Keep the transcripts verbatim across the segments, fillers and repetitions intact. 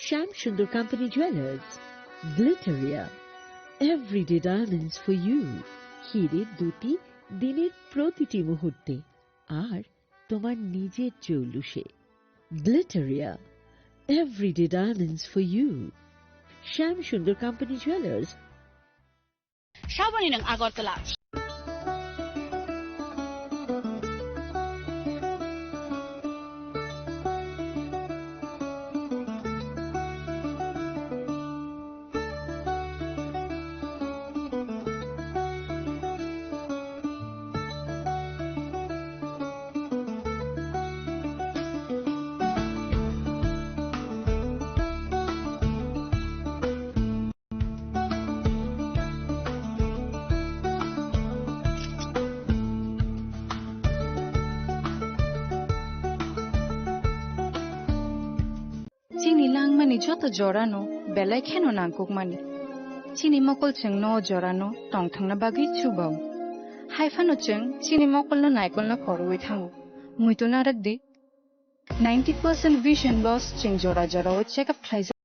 Shyam Sundar company jewellers, Glitteria, everyday diamonds for you. হিরে দুটি দিনের প্রতিটি মুহূর্তে আর তোমার নিজের জৌলুসে। Glitteria, everyday diamonds for you. Shyam Sundar company jewellers. Shaboni nwng Agartala. Chini langmani joto jorano belai kheno nangkukmani. Chini mokol chwngno o jorano tongthokna bagwi chubao. Hai phano chwng chini mokolno naikolno khorwi thango. Muitu narak di, ninety percent vision loss chwng jora jorao check up khlaijak.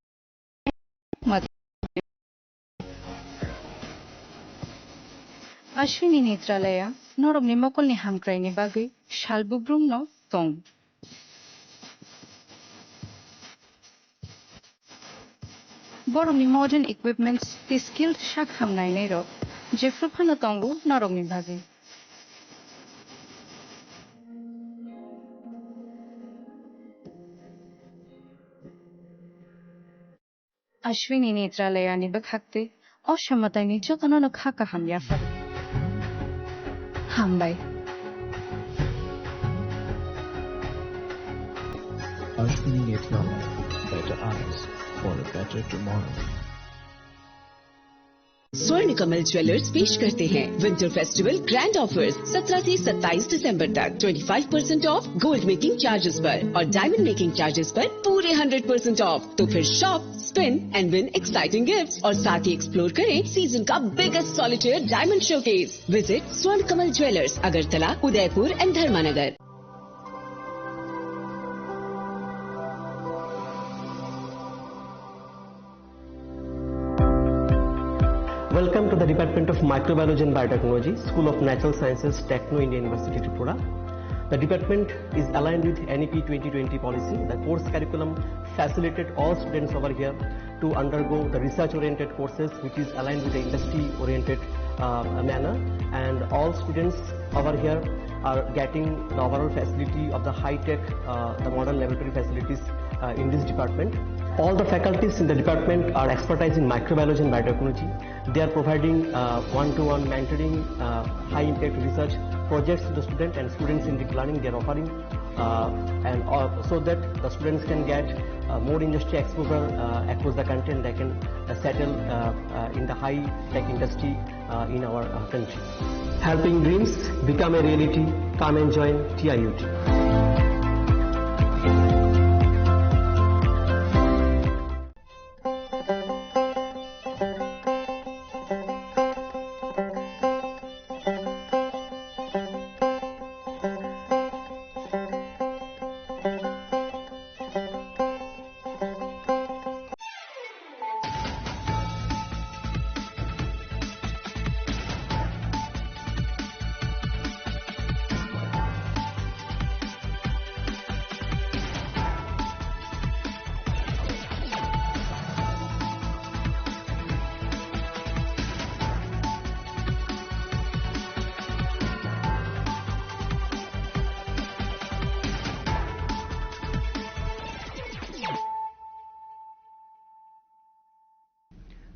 Ashwini Netralaya norokni mokolni hamkraini bagwi sal bubrumno tong. Borokni modern equipments tei skilled sak ham nainairok jephru phano tongo norokni bagwi. Ashwini Netralayani bwkhak tei o samataini jotono no kha kaham yaphar. Hambai. Ashwini Netralaya, better eyes for a better tomorrow. स्वर्ण कमल ज्वेलर्स पेश करते हैं winter festival grand offers. सत्रह से सत्ताईस दिसंबर तक twenty five percent of gold making charges पर और डायमंड मेकिंग चार्जेस पर पूरे हंड्रेड परसेंट ऑफ। तो फिर shop, spin and win exciting gifts और साथ ही एक्सप्लोर करें सीजन का biggest solitaire diamond showcase. Visit स्वर्ण कमल ज्वेलर्स, अगरतला, उदयपुर एंड धर्मानगर। Welcome to the Department of Microbiology and Biotechnology, School of Natural Sciences, Techno India University, Tripura. The department is aligned with N E P twenty twenty policy. The course curriculum facilitated all students over here to undergo the research-oriented courses, which is aligned with the industry-oriented, uh, manner. And all students over here are getting the overall facility of the high-tech, uh, the modern laboratory facilities, uh, in this department. All the faculties in the department are expertise in microbiology and biotechnology. They are providing, uh, one-to-one mentoring, uh, high-impact research projects to the student and students-centric learning they are offering, uh, and, uh, so that the students can get, uh, more industry exposure, uh, across the country, and they can, uh, settle, uh, uh, in the high-tech industry, uh, in our, uh, country. Helping dreams become a reality. Come and join T I U T.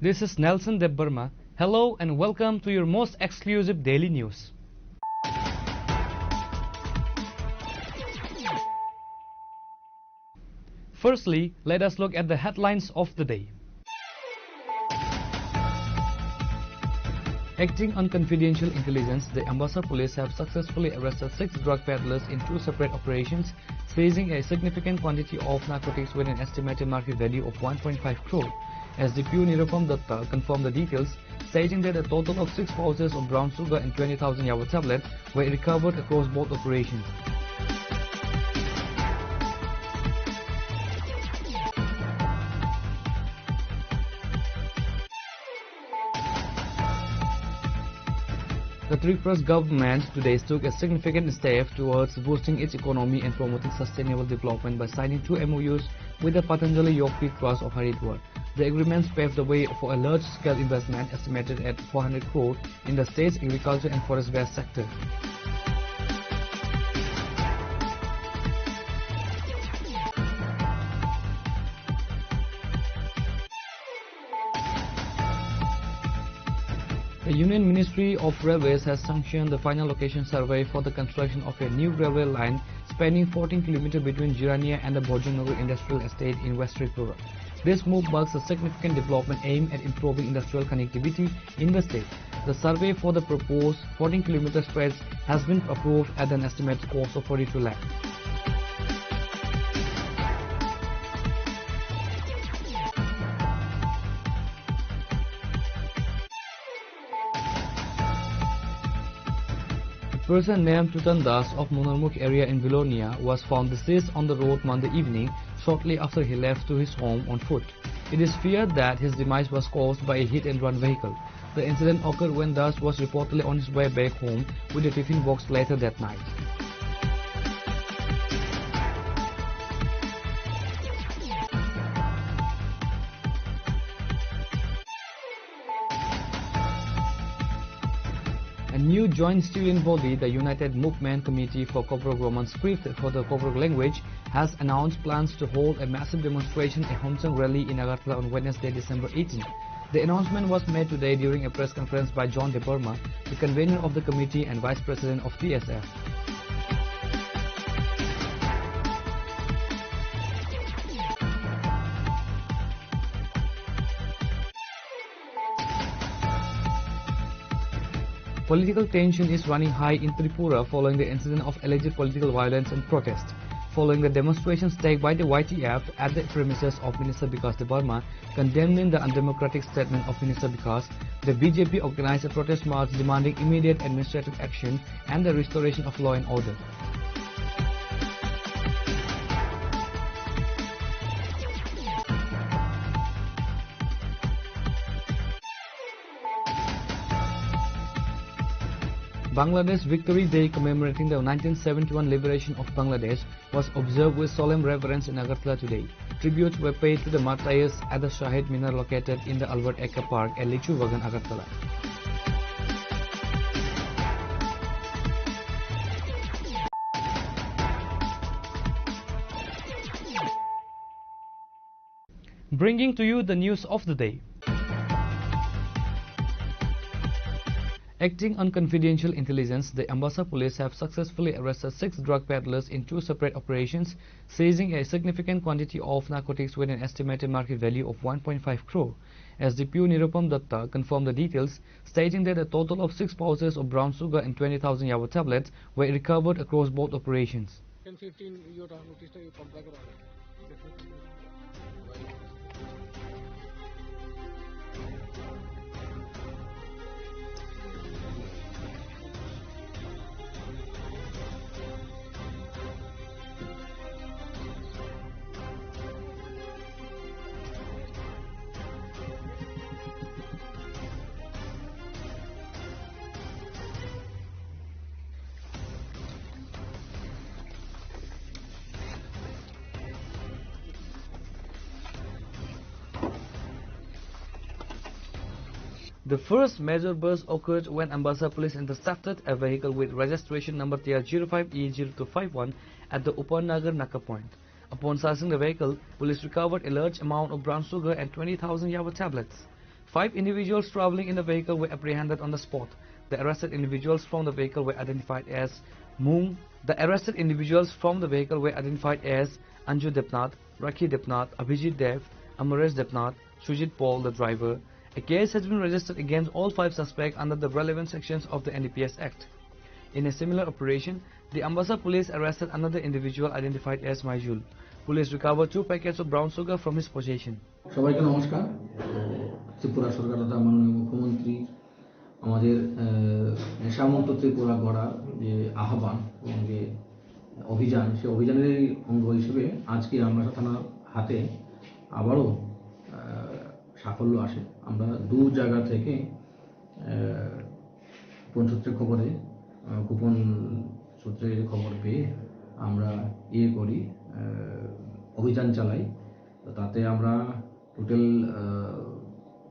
This is Nelson Debbarma. Hello and welcome to your most exclusive daily news. Firstly, let us look at the headlines of the day. Acting on confidential intelligence, the Ambassa police have successfully arrested six drug peddlers in two separate operations, seizing a significant quantity of narcotics with an estimated market value of one point five crore. S D P O Nirupam Dutta confirmed the details, stating that a total of six pouches of brown sugar and twenty thousand Yawa tablets were recovered across both operations. The Tripura's government today took a significant step towards boosting its economy and promoting sustainable development by signing two M O Us with the Patanjali Yogpith Trust of Haridwar. The agreements paved the way for a large-scale investment estimated at four hundred crore in the state's agriculture and forest-based sector. The Union Ministry of Railways has sanctioned the final location survey for the construction of a new railway line spanning fourteen kilometers between Jirania and the Bojongnagar Industrial Estate in West Tripura. This move marks a significant development aimed at improving industrial connectivity in the state. The survey for the proposed fourteen kilometer stretch has been approved at an estimated cost of forty-two lakh. A person named Tutan Das of Munarmukh area in Bilonia was found deceased on the road Monday evening, shortly after he left to his home on foot. It is feared that his demise was caused by a hit and run vehicle. The incident occurred when Das was reportedly on his way back home with a tiffin box later that night. A new joint student body, the United Movement Committee for Koborok Roman Script for the Koborok Language, has announced plans to hold a massive demonstration, a Homchang rally in Agartala on Wednesday, December eighteen. The announcement was made today during a press conference by John Debbarma, the convener of the committee and vice president of T S F. Political tension is running high in Tripura following the incident of alleged political violence and protest. Following the demonstrations taken by the Y T F at the premises of Minister Bikash Debbarma, condemning the undemocratic statement of Minister Bikash, the B J P organized a protest march demanding immediate administrative action and the restoration of law and order. Bangladesh Victory Day, commemorating the nineteen seventy-one liberation of Bangladesh, was observed with solemn reverence in Agartala today. Tributes were paid to the martyrs at the Shahid Minar located in the Albert Ekta Park at Lichu Bagan, Agartala. Bringing to you the news of the day. Acting on confidential intelligence, the Ambassa police have successfully arrested six drug peddlers in two separate operations, seizing a significant quantity of narcotics with an estimated market value of one point five crore. S D P O Nirupam Dutta confirmed the details, stating that a total of six pouches of brown sugar and twenty thousand Yawa tablets were recovered across both operations. Ten fifteen euro notice to comply karo. The first major burst occurred when Ambassa police intercepted a vehicle with registration number T R zero five E zero two five one at the Upanagar Naka point. Upon searching the vehicle, police recovered a large amount of brown sugar and twenty thousand Yawa tablets. Five individuals traveling in the vehicle were apprehended on the spot. The arrested individuals from the vehicle were identified as Mung. The arrested individuals from the vehicle were identified as Anju Debnath, Rakhi Debnath, Abhijit Dev, Amaresh Debnath, Sujit Paul, the driver. A case has been registered against all five suspects under the relevant sections of the N D P S Act. In a similar operation, the Ambassa police arrested another individual identified as Maijul. Police recovered two packets of brown sugar from his possession. সবাইকে নমস্কার। ত্রিপুরা সরকার তথা মাননীয় মুখ্যমন্ত্রী আমাদের, আহ, নেশামুক্ত ত্রিপুরা গড়ার যে আহ্বান এবং যে অভিযান, সেই অভিযানের অঙ্গ হিসেবে আজকে আমবাসা থানার হাতে আবারও, আহ, সাফল্য আসে। আমরা দু জায়গা থেকে, আহ, গোপন সূত্রে খবরে, আহ, গোপন সূত্রে খবর পেয়ে আমরা ইয়ে করি, আহ, অভিযান চালাই। তো তাতে আমরা টোটাল, আহ,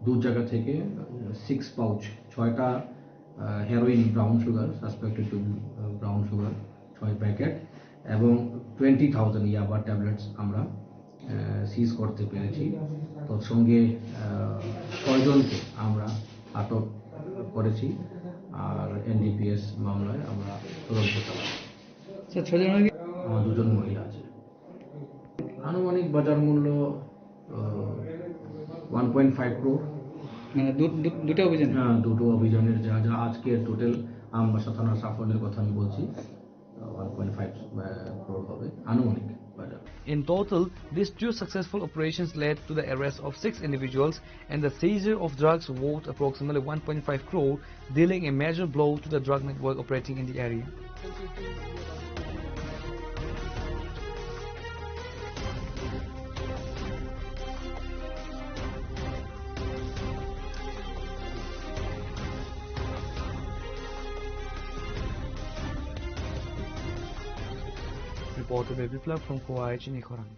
দু জায়গা থেকে সিক্স পাউচ, ছয়টা, ah, heroin brown sugar, suspected to brown sugar, ছয় প্যাকেট এবং টোয়েন্টি থাউজেন্ড ইয়াবা ট্যাবলেটস আমরা, আহ, সিজ করতে পেরেছি। তৎসঙ্গে, আহ, ছয়জনকে আমরা আটক করেছি, আর এনডিপিএস মামলায় আমরা তদন্ত চালাই। স্যার, ছয়জন আগে আমার দুজন মহিলা আছে। আনুমানিক বাজার মূল্য, আহ, ওয়ান পয়েন্ট ফাইভ ক্রোর। মানে দু-, দু-, দুটো অভিযান? হ্যাঁ, দুটো অভিযানের যা যা আজকের টোটাল আমবাসা থানার সাফল্যের কথা আমি বলছি, আহ, ওয়ান পয়েন্ট ফাইভ, আহ, ক্রোর হবে আনুমানিক বাজার। In total, these two successful operations led to the arrest of six individuals and the seizure of drugs worth approximately one point five crore, dealing a major blow to the drug network operating in the area. Reporter Biplab from Khowai, Chini Khorang.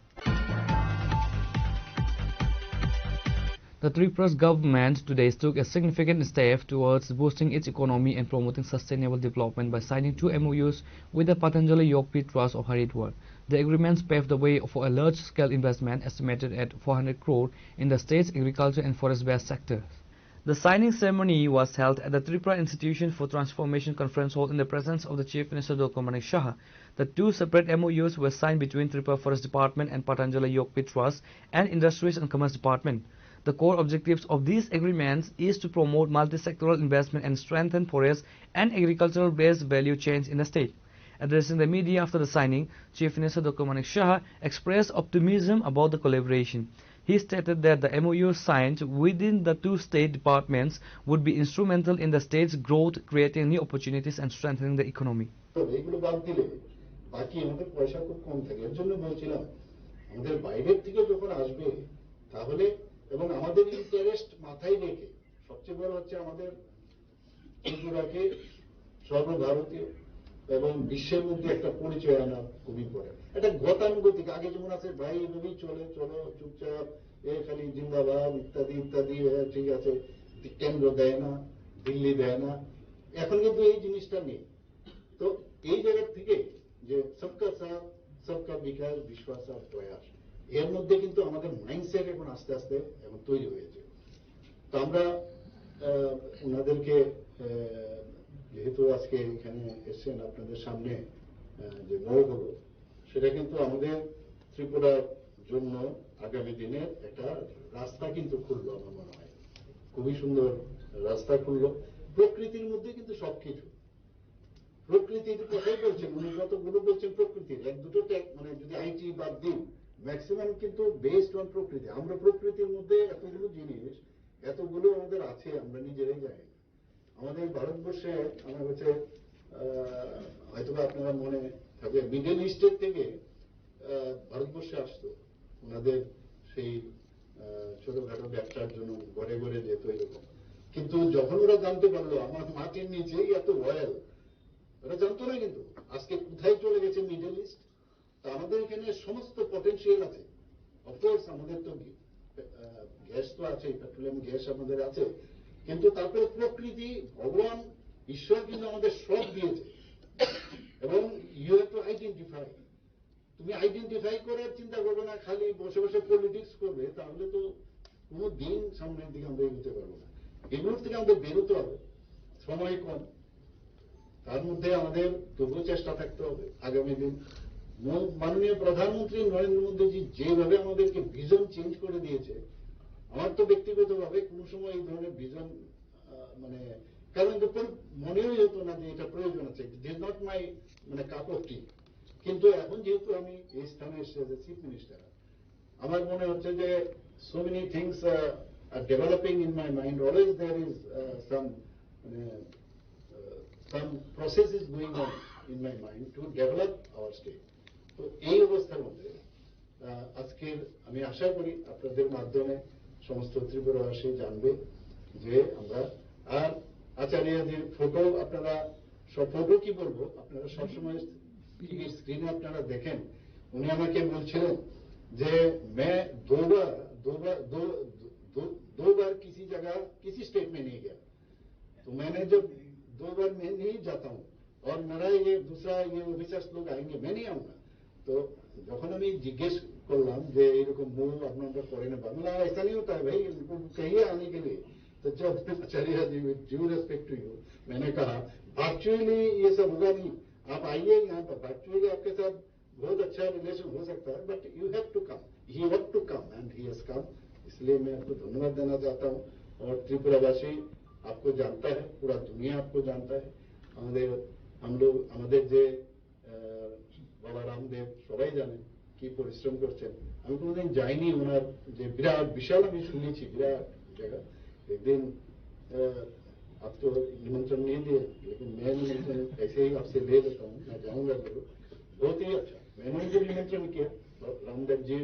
The Tripura's government today took a significant step towards boosting its economy and promoting sustainable development by signing two M O Us with the Patanjali Yogpith Trust of Haridwar. The agreements paved the way for a large-scale investment estimated at four hundred crore in the state's agriculture and forest-based sector. The signing ceremony was held at the Tripura Institution for Transformation Conference Hall in the presence of the Chief Minister Doctor Manik Saha. The two separate M O Us were signed between Tripura Forest Department and Patanjali Yogpith Trust and Industries and Commerce Department. The core objectives of these agreements is to promote multi-sectoral investment and strengthen forest and agricultural-based value chains in the state. Addressing the media after the signing, Chief Minister Doctor Manik Saha expressed optimism about the collaboration. He stated that the M O U signed within the two state departments would be instrumental in the state's growth, creating new opportunities and strengthening the economy. তবে এগুলো বাদ দিলে বাকি আমাদের পয়সা খুব কম থাকে। এর জন্য বলছিলাম, আমাদের বাইরের থেকে যখন আসবে, তাহলে, এবং আমাদের ইন্টারেস্ট মাথায় রেখে, সবচেয়ে বড় হচ্ছে আমাদের ত্রিপুরাকে সর্বভারতীয় এবং বিশ্বের মধ্যে একটা পরিচয় আনা খুবই ইম্পর্টেন্ট। এটা গতানুগতিক, আগে যেমন আছে, ভাই, এভাবেই চলে, চলো চুপচাপ, এ খালি জিন্দাবাদ ইত্যাদি ইত্যাদি, এ ঠিক আছে, কেন্দ্র দেয় না, দিল্লি দেয় না। এখন কিন্তু এই জিনিসটা নেই। তো এই জায়গা থেকে যে সবকা সাথ, সবকা বিকাশ, বিশ্বাস আর প্রয়াস, এর মধ্যে কিন্তু আমাদের মাইন্ডসেট এখন আস্তে আস্তে এখন তৈরি হয়েছে। তো আমরা, আহ, ওনাদেরকে, আহ, যেহেতু আজকে এখানে এসছেন, আপনাদের সামনে, আহ, যে মহড়া হলো, সেটা কিন্তু আমাদের ত্রিপুরার জন্য আগামী দিনের একটা রাস্তা কিন্তু খুললো, আমার মনে হয় খুবই সুন্দর রাস্তা খুললো। প্রকৃতির মধ্যে কিন্তু সবকিছু, প্রকৃতির কথাই বলছেন উনি, যতগুলো বলছেন প্রকৃতির, এক দুটো ট্যাগ, মানে, যদি আইটি বাদ দিন, ম্যাক্সিমাম কিন্তু বেসড অন প্রকৃতি। আমরা প্রকৃতির মধ্যে এতগুলো জিনিস, এতগুলো আমাদের আছে, আমরা নিজেরাই জানি না। আমাদের ভারতবর্ষে, আমার কাছে, আহ, হয়তোবা আপনারা মনে থাকবে, মিডল ইস্টের থেকে, আহ, ভারতবর্ষে আসতো ওনাদের সেই, আহ, ছোটখাটো ব্যবসার জন্য, ঘরে ঘরে যেত এরকম। কিন্তু যখন ওরা জানতে পারলো আমার মাটির নিচেই এত অয়েল, ওরা জানতো না কিন্তু আজকে কোথায় চলে গেছে মিডল ইস্ট। তা আমাদের এখানে সমস্ত পটেনশিয়াল আছে। অফকোর্স আমাদের তো, আহ, গ্যাস তো আছে, পেট্রোলিয়াম গ্যাস আমাদের আছে, কিন্তু তারপরে প্রকৃতি, ভগবান, ঈশ্বর কিন্তু আমাদের সব দিয়েছে। এবং ইউ হ্যাভ টু আইডেন্টিফাই। তুমি আইডেন্টিফাই করার চিন্তা করবে না, খালি বসে বসে পলিটিক্স করবে, তাহলে তো কোনো দিন সামনের দিকে আমরা এগোতে পারবো না। এগুলোর থেকে আমাদের বেরোতে হবে, সময় কম, তার মধ্যে আমাদের তবুও চেষ্টা থাকতে হবে। আগামী দিন ম-, মাননীয় প্রধানমন্ত্রী নরেন্দ্র মোদীজি যেভাবে আমাদেরকে ভিশন চেঞ্জ করে দিয়েছে, আমার তো ব্যক্তিগতভাবে কোনো সময় এই ধরনের ভিশন, আহ, মানে, কারণ তো কোনো মনেই হতো না যে এটা প্রয়োজন আছে, it is not my, মানে, কাপ অফ টি। কিন্তু এখন যেহেতু আমি এই স্থানে এসে চিফ মিনিস্টার, আমার মনে হচ্ছে যে so many things, uh, are developing in my mind. Always there is, uh, some, মানে, uh, some process is going on in my mind to develop our state. তো এই অবস্থার মধ্যে, আহ, আজকের আমি আশা করি আপনাদের মাধ্যমে সমস্ত ত্রিপুরাবাসী জানবে যে আমরা আর আচার্যজির ফটো আপনারা সব, ফটো কি বলবো, আপনারা সবসময় টিভির স্ক্রিনে আপনারা দেখেন, উনি আমাকে বলছিলেন যে मैं दो बार, दो बार, दो, दो, दो बार किसी जगह, किसी स्टेट में नहीं गया। तो मैंने जब दो बार मैं नहीं जाता हूँ और मेरा ये दूसरा, ये ऑफिसर्स लोग आएंगे, मैं नहीं आऊंगा। तो যখন আমি জিজ্ঞেস করলাম যে এরকম মুভ আপনারা করেন না, বললাম, "ऐसा नहीं होता है भाई, इनको कहिए आने के लिए।" तो जब आचार्य जी, with due respect to you, मैंने कहा, "वर्चुअली ये सब होगा नहीं, आप आइए यहाँ पर, वर्चुअली आपके साथ बहुत अच्छा रिलेशन हो सकता है, but you have to come, he ought to come and he has come।" इसलिए मैं आपको धन्यवाद देना चाहता हूँ। और त्रिपुरावासी आपको जानता है, पूरा दुनिया आपको जानता है। আমাদের, हम लोग, আমাদের যে, আহ, বাবা রামদেব সবাই জানেন কি পরিশ্রম করছেন। আমি কোনোদিন যাইনি ওনার যে বিরাট বিশাল, আমি শুনেছি বিরাট জায়গা। एक दिन, अ, आप तो निमंत्रण नहीं दिए, लेकिन मैं निमंत्रण ऐसे ही आपसे ले लेता हूँ, मैं जाऊंगा जरूर। बहुत ही अच्छा, मैंने उनको निमंत्रण किया रामदेव जी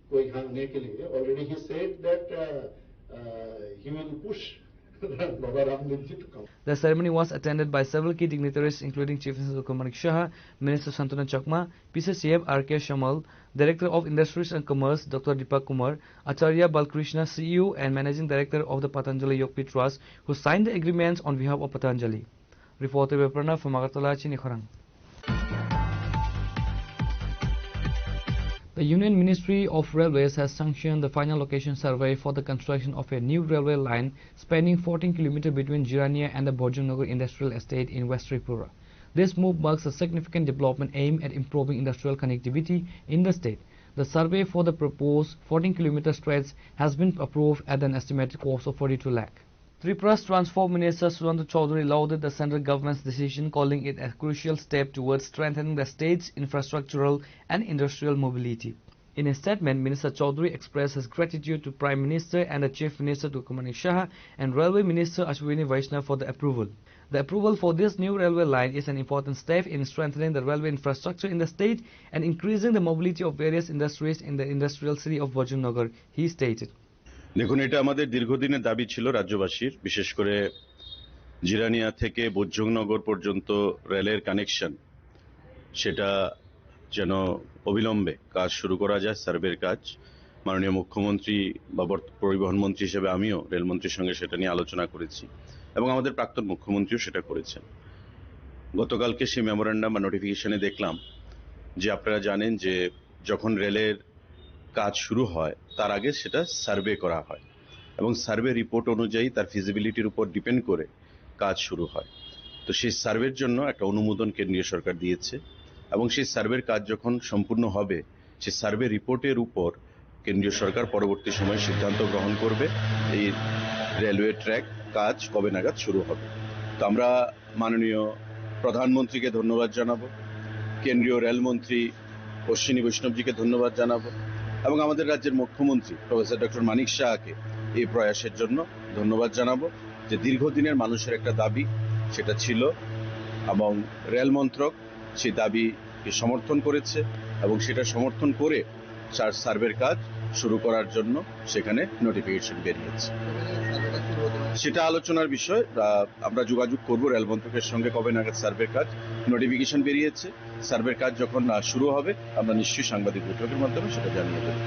को यहाँ आने के लिए। Already he said that, uh, uh, he will push Baba Ramdev ji to come. The ceremony was attended by several key dignitaries, including Chief Minister Doctor Manik Saha, Minister Santanu Chakma, P C C M R K Shamal, Director of Industries and Commerce Doctor Deepak Kumar, Acharya Balkrishna, C E O and Managing Director of the Patanjali Yogpith Trust, who signed the agreements on behalf of Patanjali. Reporter Beprana from Agartala, Chini Khorang. The Union Ministry of Railways has sanctioned the final location survey for the construction of a new railway line spanning fourteen kilometers between Jirania and the Bojongnagar Industrial Estate in West Tripura. This move marks a significant development aimed at improving industrial connectivity in the state. The survey for the proposed fourteen kilometer stretch has been approved at an estimated cost of forty-two lakh. Tripura's Transport Minister Sudanta Chowdhury lauded the central government's decision, calling it a crucial step towards strengthening the state's infrastructural and industrial mobility. In a statement, Minister Chowdhury expressed his gratitude to Prime Minister and the Chief Minister Doctor Manik Saha and Railway Minister Ashwini Vaishnaw for the approval. The approval for this new railway line is an important step in strengthening the railway infrastructure in the state and increasing the mobility of various industries in the industrial city of Bojongnagar, he stated. দেখুন, এটা আমাদের দীর্ঘদিনের দাবি ছিল রাজ্যবাসীর, বিশেষ করে জিরানিয়া থেকে বোজ্জংনগর পর্যন্ত রেলের কানেকশন, সেটা যেন অবিলম্বে কাজ শুরু করা যায়, সার্ভের কাজ। মাননীয় মুখ্যমন্ত্রী বা বর্ত-, পরিবহন মন্ত্রী হিসেবে আমিও রেলমন্ত্রীর সঙ্গে সেটা নিয়ে আলোচনা করেছি এবং আমাদের প্রাক্তন মুখ্যমন্ত্রীও সেটা করেছেন। গতকালকে সেই মেমোরান্ডাম বা নোটিফিকেশনে দেখলাম যে আপনারা জানেন যে যখন রেলের কাজ শুরু হয়, তার আগে সেটা সার্ভে করা হয় এবং সার্ভে রিপোর্ট অনুযায়ী তার ফিজিবিলিটির উপর ডিপেন্ড করে কাজ শুরু হয়। তো সেই সার্ভের জন্য একটা অনুমোদন কেন্দ্রীয় সরকার দিয়েছে এবং সেই সার্ভের কাজ যখন সম্পূর্ণ হবে, সেই সার্ভে রিপোর্টের উপর কেন্দ্রীয় সরকার পরবর্তী সময়ে সিদ্ধান্ত গ্রহণ করবে এই রেলওয়ে ট্র্যাক কাজ কবে নাগাদ শুরু হবে। তো আমরা মাননীয় প্রধানমন্ত্রীকে ধন্যবাদ জানাবো, কেন্দ্রীয় রেলমন্ত্রী অশ্বিনী বৈষ্ণবজিকে ধন্যবাদ জানাবো এবং আমাদের রাজ্যের মুখ্যমন্ত্রী প্রফেসর ডক্টর মানিক সাহাকে এই প্রয়াসের জন্য ধন্যবাদ জানাবো, যে দীর্ঘদিনের মানুষের একটা দাবি সেটা ছিল এবং রেল মন্ত্রক সেই দাবিকে সমর্থন করেছে এবং সেটা সমর্থন করে সার-, সার্ভের কাজ শুরু করার জন্য সেখানে নোটিফিকেশন বেরিয়েছে। সেটা আলোচনার বিষয়। আহ, আমরা যোগাযোগ করব রেল মন্ত্রকের সঙ্গে কবে নাগাদ সার্ভের কাজ, নোটিফিকেশন বেরিয়েছে। সার্ভের কাজ যখন, আহ, শুরু হবে, আমরা নিশ্চয়ই সাংবাদিক বৈঠকের মাধ্যমে সেটা জানিয়ে দেব।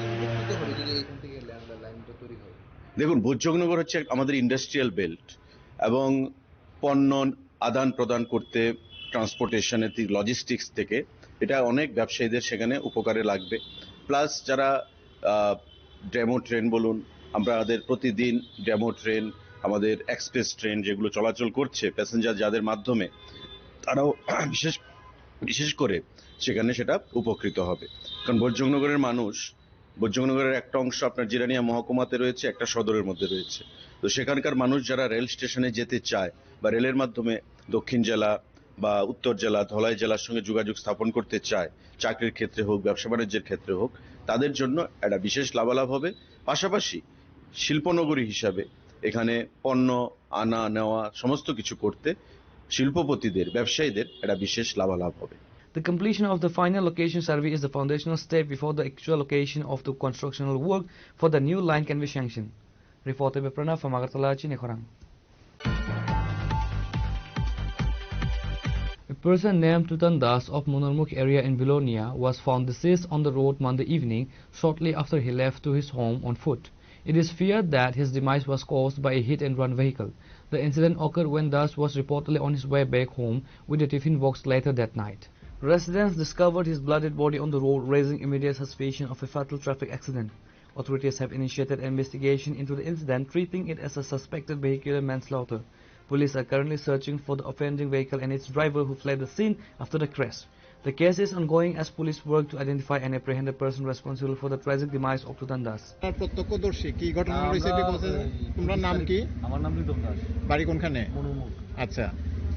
দেখুন, ভোজ্জংনগর হচ্ছে এক-, আমাদের ইন্ডাস্ট্রিয়াল বেল্ট এবং পণ্য আদান প্রদান করতে, ট্রান্সপোর্টেশনের দিক, লজিস্টিক্স থেকে এটা অনেক ব্যবসায়ীদের সেখানে উপকারে লাগবে। প্লাস যারা, আহ, ডেমো ট্রেন বলুন, আমাদের প্রতিদিন ডেমো ট্রেন, আমাদের এক্সপ্রেস ট্রেন যেগুলো চলাচল করছে প্যাসেঞ্জার যাদের মাধ্যমে, তারাও বিশেষ বিশেষ করে সেখানে সেটা উপকৃত হবে। কারণ বৈদ্যনগরের মানুষ, বৈদ্যনগরের একটা অংশ আপনার জিরানিয়া মহকুমাতে রয়েছে, একটা সদরের মধ্যে রয়েছে। তো সেখানকার মানুষ যারা রেল স্টেশনে যেতে চায় বা রেলের মাধ্যমে দক্ষিণ জেলা বা উত্তর জেলা, ধলাই জেলার সঙ্গে যোগাযোগ স্থাপন করতে চায়, চাকরির ক্ষেত্রে হোক, ব্যবসা বাণিজ্যের ক্ষেত্রে হোক, তাদের জন্য একটা বিশেষ লাভালাভ হবে। পাশাপাশি শিল্পনগরী হিসাবে এখানে পণ্য আনা নেওয়া সমস্ত কিছু করতে শিল্পপতিদের, ব্যবসায়ীদের একটা বিশেষ লাভালাভ হবে। The completion of the final location survey is the foundational step before the actual location of the constructional work for the new line can be sanctioned. Reporter Beprana from Agartala, Chinikhorang. A person named Tutan Das of Monurmukh area in Belonia was found deceased on the road Monday evening, shortly after he left to his home on foot. It is feared that his demise was caused by a hit and run vehicle. The incident occurred when Das was reportedly on his way back home with a tiffin box later that night. Residents discovered his bloodied body on the road, raising immediate suspicion of a fatal traffic accident. Authorities have initiated an investigation into the incident, treating it as a suspected vehicular manslaughter. Police are currently searching for the offending vehicle and its driver, who fled the scene after the crash. The case is ongoing as police work to identify and apprehend the person responsible for the tragic demise of Tutan Das. আপনার প্রত্যক্ষদর্শী কি ঘটনা হয়েছে, একটু আমরা বলতে চাই? এই তোমরা নাম পঁচিশ তারিখ, কি? আমার নাম রিতম দাস। বাড়ি কোনখানে? মনোরমুখ। আচ্ছা।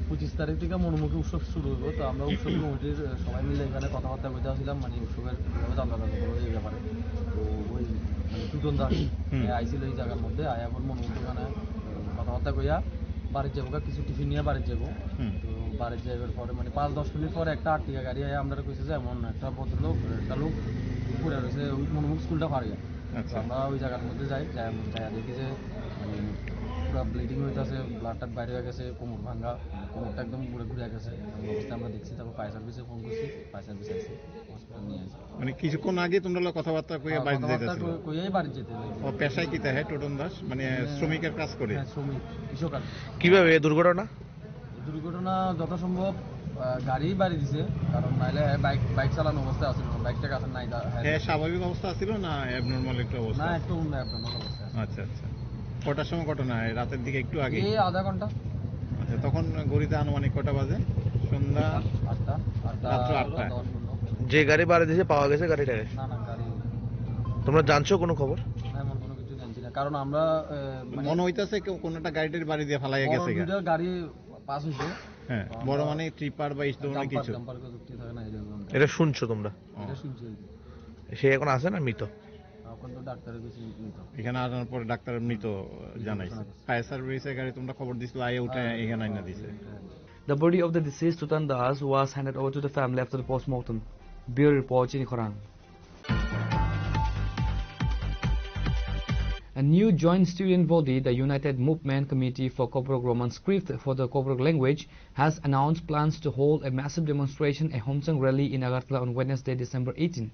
পঁচিশ তারিখ থেকে মনোরমুখে উৎসব শুরু হইব, তো আমরা উৎসব কমিটির, আহ, সবাই মিলে এখানে কথাবার্তা কইতে আসছিলাম, মানে উৎসবের কিভাবে চান্দা দাবি করবো এই ব্যাপারে। তো ওই, মানে, টুটন দাস, হুম। এ আইছিল এই জায়গার মধ্যে, আয়া পর মনোরমুখ ওখানে, আহ, কথাবার্তা কইয়া বাড়ির যাবো, কিছু টিফিন নিয়ে বাড়ির যাবো। হুম। তো বাড়ির যাইবার পরে, মানে, পাঁচ দশ মিনিট পরে একটা আর্টিকা গাড়ি আয়া আমরা কইছে যে এমন একটা ভদ্রলোক, একটা লোক পড়ে রয়েছে ওই মনোরমুখ স্কুলটা পার হইয়া। তো আচ্ছা। আমরা ওই জায়গার মধ্যে যাই, যাই, যাই দেখি যে, মানে, পুরো ব্লিডিং হইতাছে, ব্লাড টাড বাইরে হয়ে গেছে, কোমর ভাঙা, কোমরটা একদম পুরো ঘুরে গেছে। এই অবস্থায় আমরা দেখছি, তারপর ফায়ার সার্ভিসে ফোন করছি, ফায়ার সার্ভিস আইছে, হসপিটাল নিয়ে আসে। মানে, কিছুক্ষণ আগে তোমরা লোক কথাবার্তা কইয়া হ্যাঁ, বাড়িতে কথাবার্তা যাইতেছিল? কই-, কইয়াই বাড়ি যেতে লাগছে। ও, পেশায় কি তাহে, টোটন দাস? মানে, হ্যাঁ, শ্রমিকের কাজ করে? হ্যাঁ, শ্রমিক, কৃষক আর কি। কিভাবে এই দুর্ঘটনা? দুর্ঘটনা যথাসম্ভব, আহ, গাড়ি বাড়ি দিছে, কারণ নাইলে বাইক, বাইক চালানো অবস্থায় আছিল না, বাইকটা কাছে নাই, দা-, হ্যাঁ। হ্যাঁ, স্বাভাবিক অবস্থা আছিল না অ্যাবনর্মাল একটু অবস্থা? না, একটু অন্য অ্যাবনর্মাল অবস্থা আছে। আচ্ছা, আচ্ছা। কটার সময় ঘটনা? এই রাতের দিকে একটু আগে? এই আধা ঘন্টা। আচ্ছা, তখন ঘড়িতে আনুমানিক কটা বাজে? সন্ধ্যা? আটটা, আটটা, রাত্র আটটা। দশ পনেরো। যে গাড়ি বাড়ি দিছে পাওয়া গেছে গাড়িটারে? না, না, গাড়ি। তোমরা জানছো কোনো খবর? না, এমন কোনো কিছু জানছি না, কারণ আমরা, আহ, মানে মনে হইতাছে কেউ কোনো একটা গাড়িটার বাড়ি দিয়ে ফালাইয়া বড় গেছে গা। দুইটা গাড়ি পাস হইছে। হ্যাঁ, তো বড় আমরা মানে ট্রিপার বা এই ধরনের ডাম্পার, কিছু? ডাম্পার কেউ যুক্তি থাকে না, এই ধরনের। এটা শুনছো তোমরা? ও। এটা শুনছি আর কি। সে এখন আছে না মৃত? এখন তো ডাক্তারের কাছে নিত। এখানে আনার পরে ডাক্তারের মৃত জানাইছে। শোনা গেছে। ফায়ার সার্ভিসের গাড়ি তোমরা খবর দিছিল, আইয়া উঠে হ্যাঁ, এখানে আইনা হ্যাঁ, দিছে। হ্যাঁ। The body of the deceased Tutan Das was handed over to the family after the postmortem. Bureau report, Chinikhorang. A new joint student body, the United Movement Committee for Kobrok Roman Script for the Kobrok Language, has announced plans to hold a massive demonstration, a Homchang rally, in Agartala on Wednesday, December eighteen.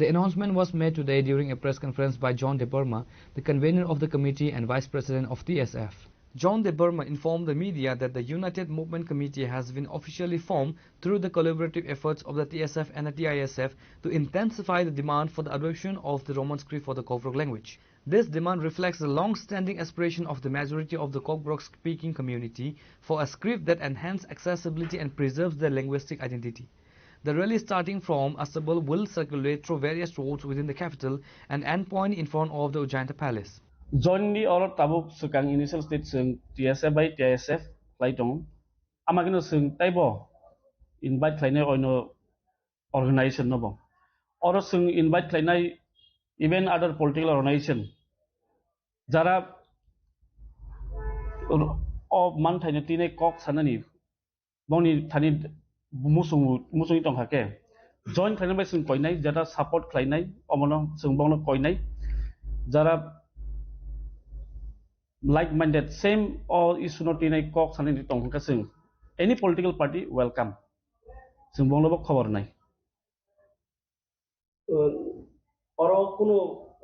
The announcement was made today during a press conference by John Debbarma, the convener of the committee and vice president of T S F. John Debbarma informed the media that the United Movement Committee has been officially formed through the collaborative efforts of the T S F and the T I S F to intensify the demand for the adoption of the Roman script for the Kobrok language. This demand reflects the long-standing aspiration of the majority of the Kobrok-speaking community for a script that enhances accessibility and preserves their linguistic identity. The rally, starting from Asabal, will circulate through various roads within the capital and end point in front of the Ujjainta Palace. Jointly oro tabuk swkang initial stage chwng T S F bai T I S F khlai tongo. Ama kheno chwng teibo invite khlainai oino organization no bo. Oro chwng invite khlainai even other political organization jara o manthaino tini kok sanani bongni thani musung musungwi tongkha khe join khlainai bai chwng koinai, jara support khlainai omono chwng bongno koinai, jara like minded same o issue no tini kok sanani tongkha khe chwng any political party welcome, chwng bongno bo khobor nai. Oro kuno,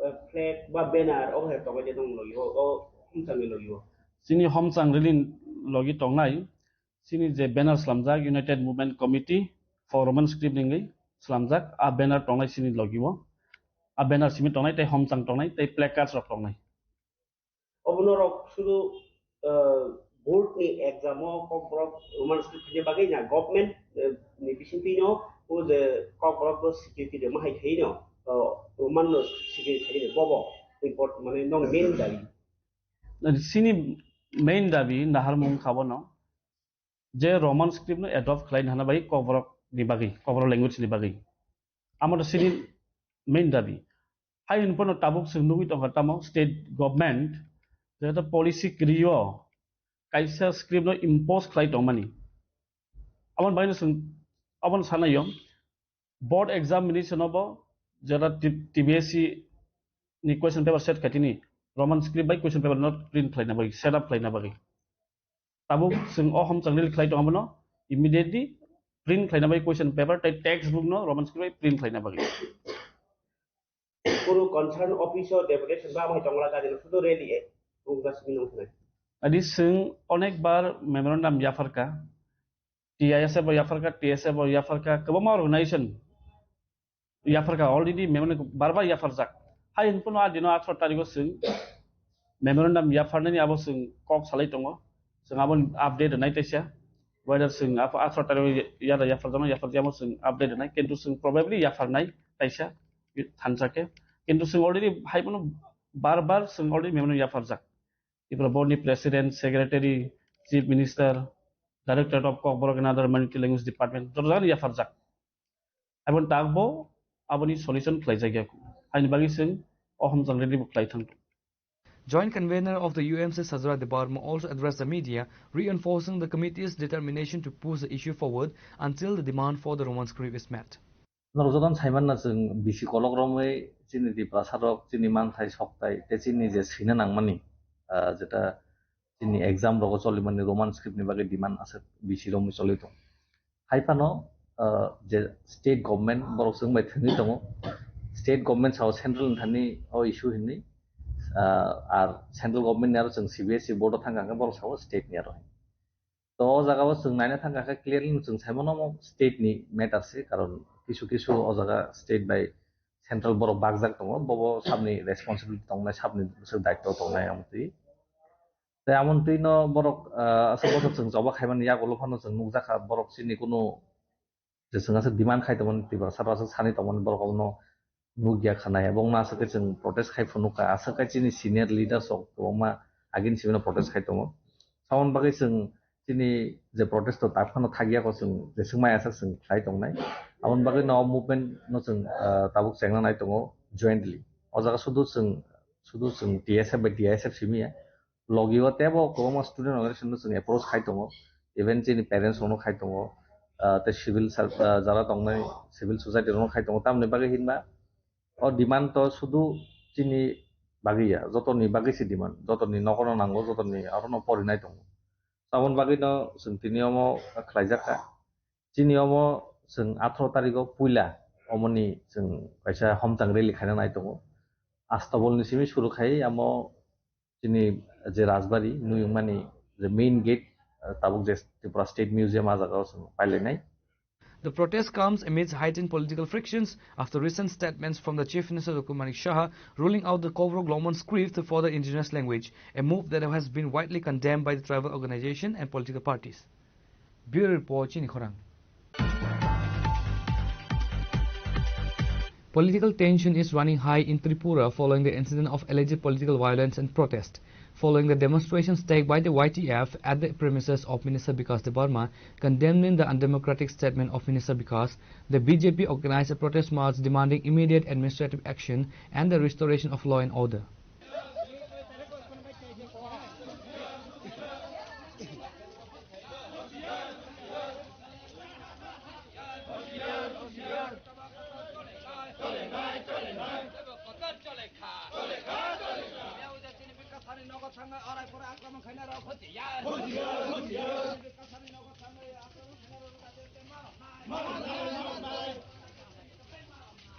eh, flag ba banner obo hai tongo je nong logi o, o Homchangni logi o? Chini Homchang rally logi tongnai, chini je banner slamjak United Movement Committee for Roman Script hingwi slamjak, a banner tongnai chini logi o. A banner simi tongnai tei Homchang tongnai tei placards rok tongnai. Norok sudu, eh, board ni exam o Kokborok Roman script khaina bagwi na government, eh, ni bisingtwi no o je Kokborok no security de mahai khai no, eh, Roman no security khai no bobo important mane nong main dabi. Sini main dabi naharmung kha bono je Roman script no adopt khlai hana bai Kokborok ni bagwi, Kokborok language ni bagwi. Amo to sini main dabi. Hai hwn phano tabuk chwng nugwi tongkha tamo state government je to policy kwrwi o kaisa script no impose khlai tongmani. Aboni bagwi no chwng, aboni sanai o board examination o bo jeta T-, T B S C ni question paper set khaitini Roman script bai question paper no print khlaina bagwi, set up khlaina bagwi. Tabuk chwng o homchang release khlai tong abono immediately print khlaina bagwi question paper tei text book no Roman script bai print khlaina bagwi. Kunu concern office o deputation ba amai tongla gari no sudo rally e ungka simi nung khnai. Adi chwng onek bar memorandum yapharka, T I S F bo yapharka, T S F bo yapharka, kwbangma organization yapharka, already memorandum bar bar yapharjak. Hai hwn phano a dino atharo tarikh o chwng memorandum yapharnani abo chwng kok salai tongo. Chwng aboni update rwnai taisa. Whether chwng abo atharo tarikh o ya-, yada yapharjakno yapharjakma chwng update rwnai. Kintu chwng probably yapharnai taisa thansa khe. Kintu chwng already hai phano bar bar chwng already memorandum yapharjak. Tripura board ni president, secretary, chief minister, director of Kokborok and other minority language department, joto jagani yapharjak. Aboni takbo aboni solution khlaijak ya. Haini bagwi chwng o homchang rally bo khlai thang. Joint convener of the U M C Sajra Debbarma also addressed the media, reinforcing the committee's determination to push the issue forward until the demand for the Roman script is met. Norok jotono saimanna chwng bisi kolok romwi chini Tiprasa rok chini manthai soktai tei chini je swina nangmani, ah, jeta chini exam rogo cholimani Roman script ni bagwi demand aswk bisi romwi choli tongo. Hai phano, ah, je state government borok chwng bai thwngwi tongo, state government sao central ni thani o issue hinwi, ah, ar central government ni aro chwng C B S E board o thangkha hwnkhe borok sao state ni aro. To o jaga o chwng naina thangkha khe clearly chwng sai mano omo state ni matter se, karon kisu kisu o jaga state bai central borok bakjak tongo, bobo sabni responsibility tongnai, sabni bwswk daitw tongnai amtwi. Tei amoni twi no borok, ah, aswk bosor chwng choba khaimani yagulo phano chwng nukjakha borok chini kunu je chwng aswk demand khai tongmani, Tiprasa rok aswk sani tongmani, borok abono nukya khanai, abo wngma aswk khe chwng protest khai phunukha, aswk khe chini senior leaders rok kwbangma agini simi no protest khai tongo. Aboni bagwi chwng chini je protest o tak phano thakya kho chwng jeswk mai aswk chwng khlai tongnai. Aboni bagwi no movement no chwng, ah, tabuk chengna nai tongo jointly. O jaga sudu chwng, sudu chwng T S F bai T I S F simi ya. Logi o tebo kwbangma student organization no chwng approach khai tongo, even chini parents rok no khai tongo, ah, tei civil ser-, ah, jara tongnai civil society rok no khai tongo, tamoni bagwi hinba o demand to sudu chini bagwi ya, jotoni bagwi se demand, jotoni nogo no nango, jotoni aro no porinai tongo. Aboni bagwi no chwng tini omo khlaijak kha. Chini omo chwng atharo tarikh o puila omoni chwng kaisa homchang rally khaina nai tongo. Astabol ni simi suru khai amo chini je Rajbari nuyungmani je main gate, ah, tabuk je Tripura State Museum ah jaga o chwng pailainai. The protest comes amidst heightened political frictions after recent statements from the Chief Minister Dr. Manik Saha ruling out the Kokborok Roman script for the indigenous language, a move that has been widely condemned by the tribal organization and political parties. Bureau Report, Chini Khorang. Political tension is running high in Tripura following the incident of alleged political violence and protest. Following the demonstrations taken by the Y T F at the premises of Minister Bikash Debbarma, condemning the undemocratic statement of Minister Bikash, the B J P organized a protest march demanding immediate administrative action and the restoration of law and order.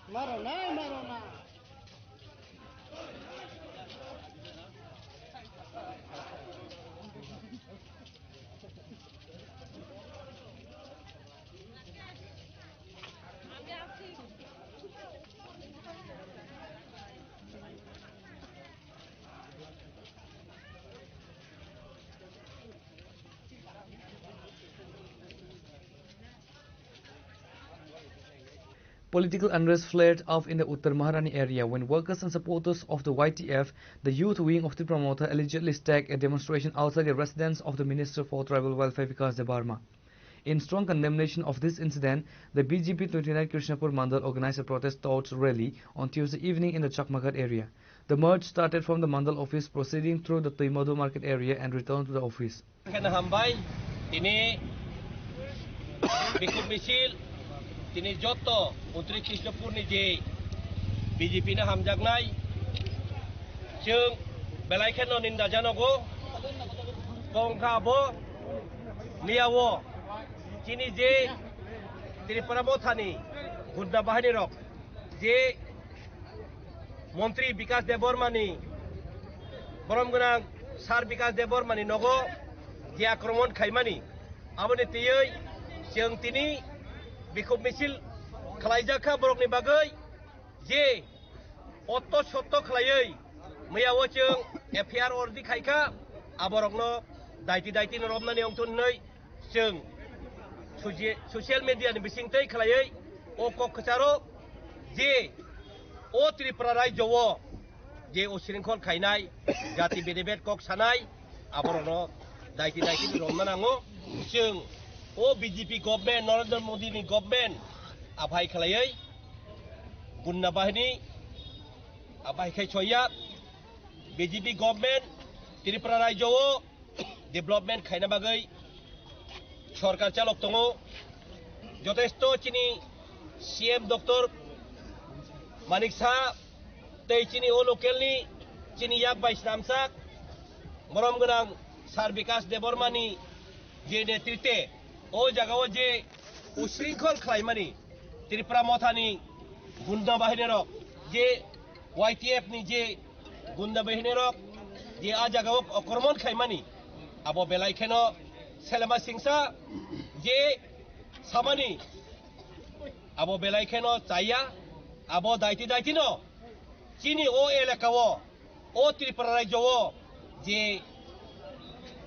Maro nai, maro nai. Political unrest flared up in the Uttar Maharani area when workers and supporters of the Y T F, the youth wing of Tipra Motha, allegedly staged a demonstration outside the residence of the Minister for Tribal Welfare, Vikas Debbarma. In strong condemnation of this incident, the B J P twenty-nine Krishnapur Mandal organized a protest thought rally on Tuesday evening in the Chakmaghat area. The march started from the Mandal office, proceeding through the Tuimadu market area and returned to the office. Khe hambai, tini bikhub misil, tini jotto montri Krishnapurni je B J P no hamjaknai, chwng belai kheno ninda janogo, kongkha bo miyao chini je Tripura Mothani gunda bahini rok je Montri Bikas Debbarmani, borom gwnang Sir Bikas Debbarmani nogo je akromon khaimani, aboni twiwi chwng tini bikhub misil khlaijak kha borokni bagwi, je otto sotto khlaiwi miyao chwng F I R order khaikha, aborokno daiti daiti no romnani wngthun hwnwi chwng soci-, social media ni bisingtwi khlaiwi o kok kwcharo je o Tripura rajyo o je o shringkhol khainai, jati bedebed kok sanai, aborokno daiti daiti romna nango. Chwng o B J P government, Narendra Modi ni government aphai khlaiwi gunda bahini aphai khai choya B J P government Tripura rajyo o development khaina bagwi sorkar chalok tongo. Jotesto chini C M Doctor Manik Saha tei chini o local ni chini yak bai snamsak borom gwnang Sir Bikas Debbarmani je netritwe o jagao je ushringkhol khlaimani Tripura Mothani gunda bahinirok je Y T F ni je gunda bahinirok je a jagao okromon khaimani, abo belai kheno selema singsa je samani, abo belai kheno chaya, abo daiti daitino chini o elakao, o Tripura rajyo o je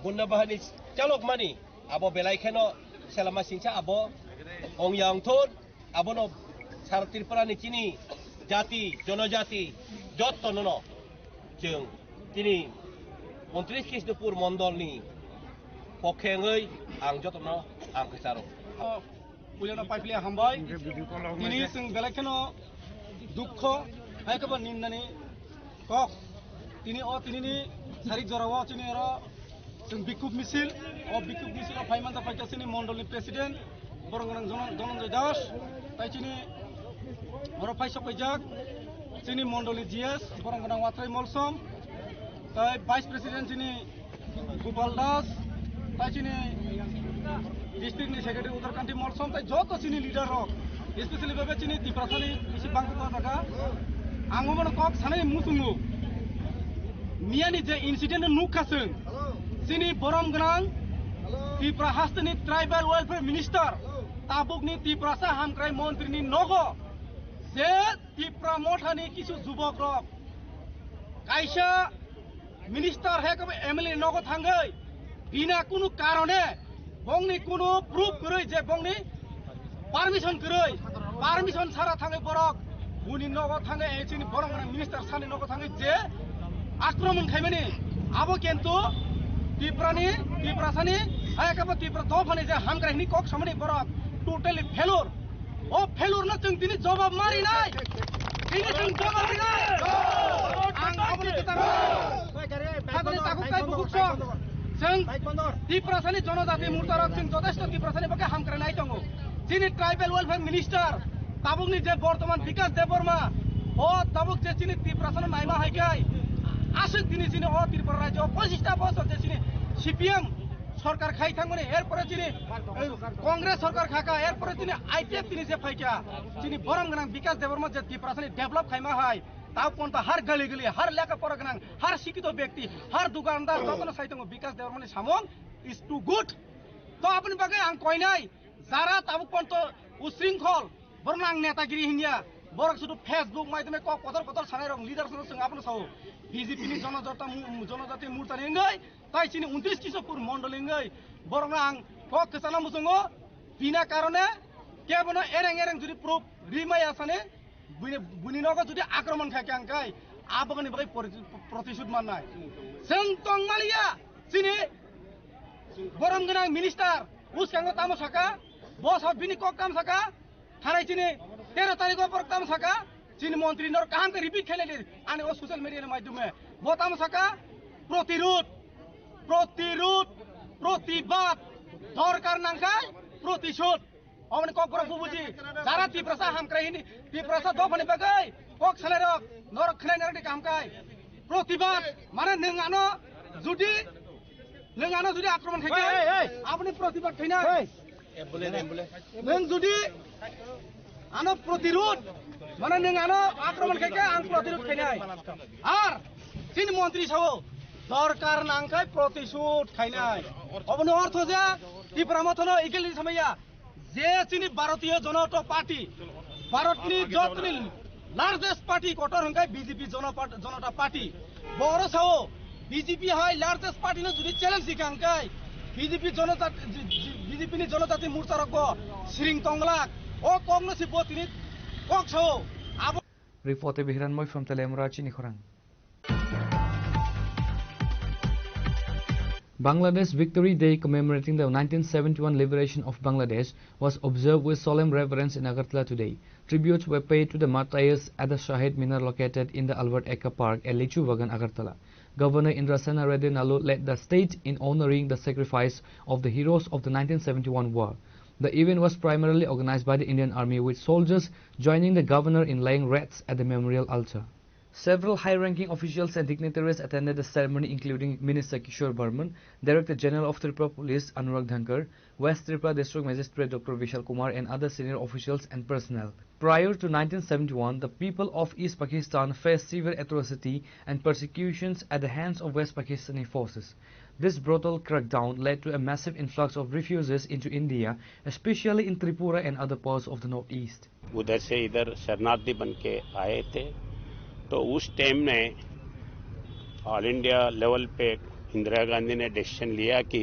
gunda bahini chalokmani, abo belai kheno selama singsa abo ongya ongthun, abono sara Tripura ni chini jati, jonojati, jotto nono chwng tini untris Krishnapur mondol ni pokhe wngwi ang jotono ang kwcharo. Puilano paipli hambai. Tini chwng belai kheno dukho, hai khe bo nindani kok. Tini o tinini sarik jorao chini oro chwng bikhub misil, o bikhub misil o phai manta phaikha chini mondolni president, borom gwnang Dhonon-, Dhananjay Das, tai chini oro phai sok paijak chini mondolni G S, borom gwnang Watrai Molsom, tai vice president chini Gopal Das, tai chini district ni secretary Udarkanti Molsom, tai joto chini leader rok, especially bebe chini Tiprasani bisi bangkuk o jaga. Ang omono kok sanai muchungo. Miyani je incident no nukha chwng, chini borom gwnang Tipra hasteni tribal welfare minister, tabukni Tiprasa hamkrai montri ni nogo je Tipra mothani kisu jubok rok kaisa minister hai khe M L A nogo thangwi bina kunu karone bongni kunu proof kwrwi je bongni permission kwrwi, permission sara thangwi borok buni nogo thangwi, eh, chini borom gwnang minister sani nogo thangwi je akromon khaimani, abo kintu Tiprani, Tiprasani, hai khe bo Tipra dophani je hamkrai hini kok samani borok totally failure. O failure no chwng tini jobab ma rinai. Tini chwng jobab rinai. Ang aboni kwtal. Habani takhuk tai bukhuk song. Chwng Tiprasani jonojati murtarok chwng jotesto Tiprasani bagwi hamkrai nai tongo. Chini tribal welfare minister tabukni je bortoman Bikas Debbarma, o tabuk je chini Tiprasano naima hai khai. Aswk tini chini o Tripura rajyo o pochista bosor je chini C P M sorkar khai thangmani, erpore chini, eh, Congress sorkar khaka, erpore chini I P F tini je phaikha, chini borom gwnang Bikas Debbarma je Tiprasani develop khaima hai, ta ponta har gali gali, har lekha pora gwnang, har sikito byakti, har dukandar, jotono sai tongo Bikas Debbarmani samung is too good. To aboni bagwi ang koinai, jara tabuk ponto usringkhol, borokno ang netagiri hinya, borok sudu Facebook maidome kok kotor kotor sanai rok leader sano chwng abono sao, B J P ni jonojata mu-, jonojati murtani wngwi, tai chini untris Krishnapur mondoli wngwi, borokno ang kok kwchana muchungo, bina karone Kebono ereng ereng jodi proof rimaya sane, bini, bini nogo jodi akromon khai kang kai, abogoni bagwi pori-, protisud mannai. Seng tong maliya, chini borom gwnang minister, uskango tamo saka, boss of bini kok tamo saka, thanai chini tero tarikh o borok tamo saka, chini montri nor kaham khe repeat khailai di, ani o social media ni maidhume. Bo tamo saka, protirud, protirud, protibad, dorkar nangkai, protisud. Oboni kok borok bubuji. Jara Tiprasa hamkrai hini, Tiprasa dophani bagwi kok sanai rok, norok khnai narok di kaham kai. Protibad, mane nwng ano judi, nwng ano judi akromon khai khe, Hey, hey, hey. Aboni protibad khainai. Hey. Nwng judi ano protirud, mane nwng ano akromon khai khe ang protirud khainai. Ar chini montri sao, dorkar nangkai protisud khainai. Oboni ortho je Tipra Motha no equal samaya. Je chini Bharatiya Janata Party, Bharatni jotoni largest party kotor hwnkhe B J P Jana-, Janata Party. Boro sao B J P hai largest party no jodi challenge sikha hwnkhe B J P Janata, B J P ni Janajati Morcha rok bo siring tonglak. O kok no si bo tini kok sao. Abo Report by Hiranmoy from Teliamura, Chini Khorang. Bangladesh Victory Day commemorating the nineteen seventy-one liberation of Bangladesh was observed with solemn reverence in Agartala today. Tributes were paid to the martyrs at the Shahid Minar located in the Albert Ekka Park at Lichu Bagan, Agartala. Governor Indrasena Reddy Nalu led the state in honoring the sacrifice of the heroes of the nineteen seventy-one war. The event was primarily organized by the Indian Army, with soldiers joining the governor in laying wreaths at the memorial altar. Several high-ranking officials and dignitaries attended the ceremony, including Minister Kishore Barman, Director General of Tripura Police Anurag Dhankar, West Tripura District Magistrate Doctor Vishal Kumar, and other senior officials and personnel. Prior to nineteen seventy-one, the people of East Pakistan faced severe atrocity and persecutions at the hands of West Pakistani forces. This brutal crackdown led to a massive influx of refugees into India, especially in Tripura and other parts of the Northeast. उधर से इधर शरणार्थी बन के आए थे। तो उस टाइम में ऑल इंडिया लेवल पे इंदिरा गांधी ने डिसीजन लिया कि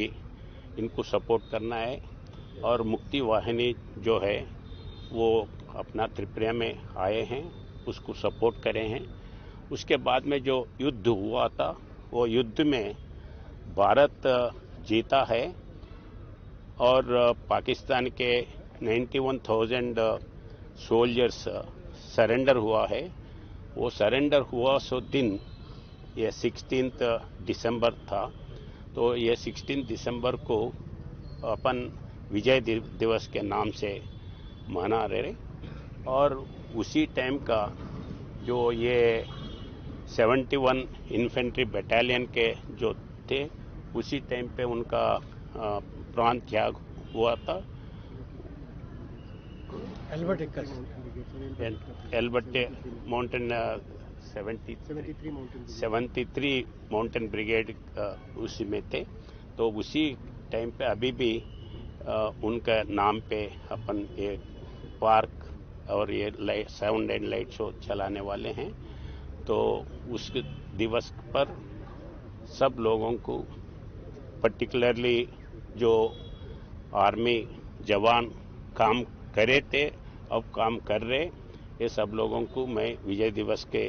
इनको सपोर्ट करना है और मुक्ति वाहिनी जो है वो अपना त्रिपुरा में आए हैं, उसको सपोर्ट करे हैं। उसके बाद में जो युद्ध हुआ था, वो युद्ध में भारत जीता है और पाकिस्तान के ninety one thousand soldiers surrender हुआ है। वो सरेंडर हुआ सो दिन, ये सिक्सटीन्थ दिसंबर था, तो ये सिक्सटीन्थ दिसंबर को अपन विजय दि-, दिवस के नाम से मना रहे। और उसी टाइम का जो ये सेवेंटी वन इन्फेंट्री बटालियन के जो थे, उसी टाइम पे उनका, अ, प्राण त्याग हुआ था। एल्बर्ट एक्का। एल-, Albert mountain, uh, seventy three. Seventy three mountain brigade. Seventy three mountain brigade, uh, उसी में थे। तो उसी टाइम पे अभी भी, अ, उनका नाम पे अपन ये पार्क और ये light, sound and light show चलाने वाले हैं। तो उस दिवस पर सब लोगों को, पर्टिकुलरली जो आर्मी जवान काम करे थे, अब काम कर रहे, ये सब लोगों को मैं विजय दिवस के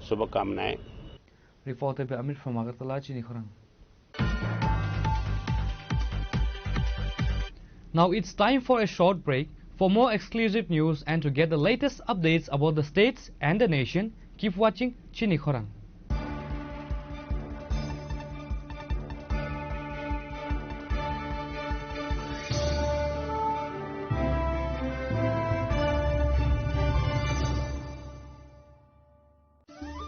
शुभकामनाएं। Reported by Amir from Agartala, Chini Khorang. Now it's time for a short break. For more exclusive news and to get the latest updates about the states and the nation, keep watching Chini Khorang.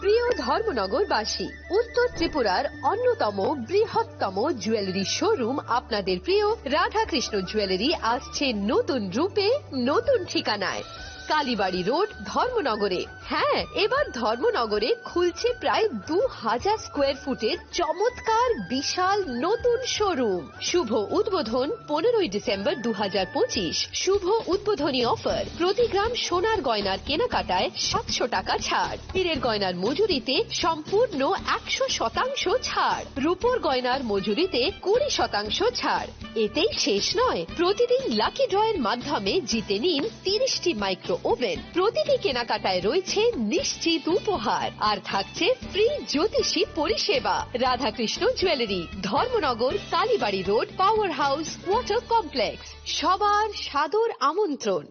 প্রিয় ধর্মনগরবাসী, উত্তর ত্রিপুরার অন্যতম বৃহত্তম jewellery showroom আপনাদের প্রিয় রাধাকৃষ্ণ জুয়েলারি আসছে নতুন রূপে, নতুন ঠিকানায়। কালীবাড়ি রোড, ধর্মনগরে। হ্যাঁ, এবার ধর্মনগরে খুলছে প্রায় দু হাজার স্কোয়ার ফুটের চমৎকার বিশাল নতুন শোরুম। শুভ উদ্বোধন পনেরোই ডিসেম্বর দু হাজার পঁচিশ। শুভ উদ্বোধনী অফার, প্রতি গ্রাম সোনার গয়নার কেনাকাটায় সাতশো টাকা ছাড়, হীরের গয়নার মজুরিতে সম্পূর্ণ একশো শতাংশ ছাড়, রূপোর গয়নার মজুরিতে কুড়ি শতাংশ ছাড়। এতেই শেষ নয়, প্রতিদিন লাকি ড্রয়ের মাধ্যমে জিতে নিন তিরিশটি মাইক্রো ওভেন। প্রতিটি কেনাকাটায় রয়েছে নিশ্চিত উপহার, আর থাকছে ফ্রি জ্যোতিষী পরিষেবা। Radhakrishna jewellery, Dharmanagar, Kalibari road, power house, water complex. সবার সাদর আমন্ত্রণ।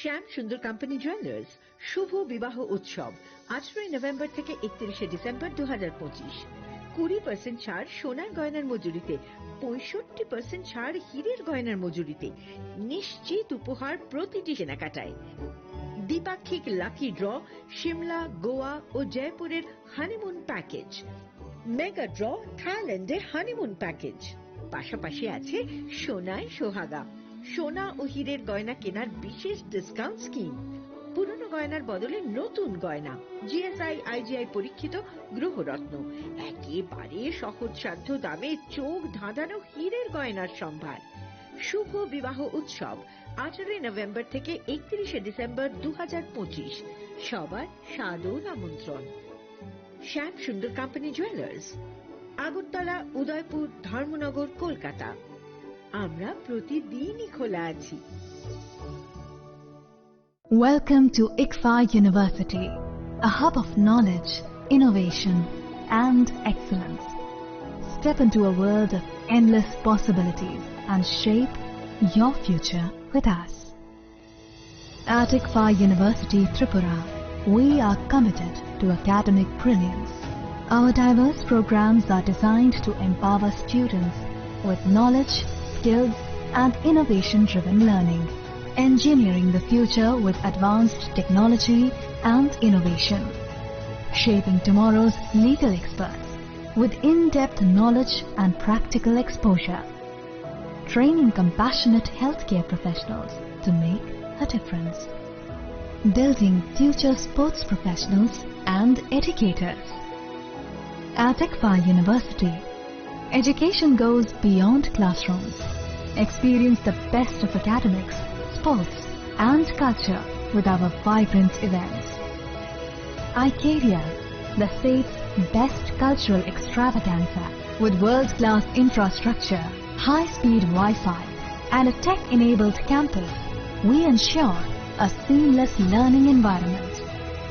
শ্যাম সুন্দর কোম্পানি জুয়েলার্স শুভ বিবাহ উৎসব, আঠারোই নভেম্বর থেকে একত্রিশে ডিসেম্বর দু হাজার পঁচিশ। কুড়ি পার্সেন্ট ছাড় সোনার গয়নার মজুরিতে, পঁয়ষট্টি পার্সেন্ট ছাড় হীরের গয়নার মজুরিতে। নিশ্চিত উপহার প্রতিটি কেনাকাটায়। দ্বিপাক্ষিক লাকি ড্র, সিমলা, গোয়া ও জয়পুরের হানিমুন প্যাকেজ। মেগা ড্র, থাইল্যান্ডে হানিমুন প্যাকেজ। পাশাপাশি আছে সোনায় সোহাগা, সোনা ও হীরের গয়না কেনার বিশেষ ডিসকাউন্ট স্কিম। পুরনো গয়নার বদলে নতুন গয়না, জিএসআই, আইজিআই পরীক্ষিত গ্রহরত্ন, একেবারে সহজসাধ্য দামে চোখ ধাঁধানো হীরের গয়নার সম্ভার। শুভ বিবাহ উৎসব, আঠারোই নভেম্বর থেকে একত্রিশে ডিসেম্বর দু হাজার পঁচিশ। সবার সাদর আমন্ত্রণ। শ্যাম সুন্দর কোম্পানি জুয়েলার্স, আগরতলা, উদয়পুর, ধর্মনগর, কলকাতা। আমরা প্রতিদিনই খোলা আছি। Welcome to ICFAR University, a hub of knowledge, innovation, and excellence. Step into a world of endless possibilities and shape your future with us. At ICFAR University Tripura, we are committed to academic brilliance. Our diverse programs are designed to empower students with knowledge, skills, and innovation-driven learning, engineering the future with advanced technology and innovation, shaping tomorrow's legal experts with in-depth knowledge and practical exposure, training compassionate healthcare professionals to make a difference, building future sports professionals and educators. At ICFAR University, education goes beyond classrooms. Experience the best of academics, sports, and culture with our vibrant events. Icaria, the state's best cultural extravaganza, with world-class infrastructure, high-speed Wi-Fi, and a tech-enabled campus, we ensure a seamless learning environment.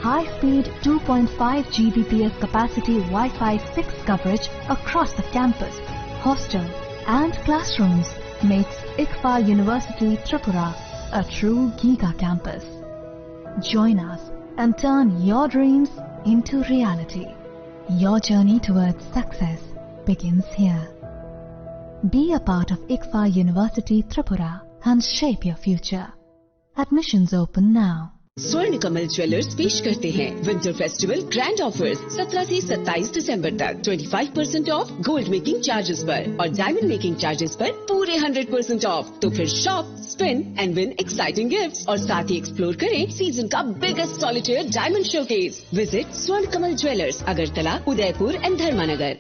High-speed two point five G B P S capacity Wi-Fi six coverage across the campus, hostel, and classrooms makes ICFAR University Tripura a true giga campus. Join us and turn your dreams into reality. Your journey towards success begins here. Be a part of ICFAR University Tripura and shape your future. Admissions open now. स्वर्ण कमल ज्वेलर्स पेश करते हैं winter festival grand offers. सत्रह से सत्ताईस दिसंबर तक twenty five percent of gold making charges पर और डायमंड मेकिंग चार्जेस पर पूरे हंड्रेड परसेंट ऑफ। तो फिर shop, spin and win exciting gifts और साथ ही एक्सप्लोर करें सीजन का biggest solitaire diamond showcase. Visit स्वर्ण कमल ज्वेलर्स, अगरतला, उदयपुर एंड धर्मानगर।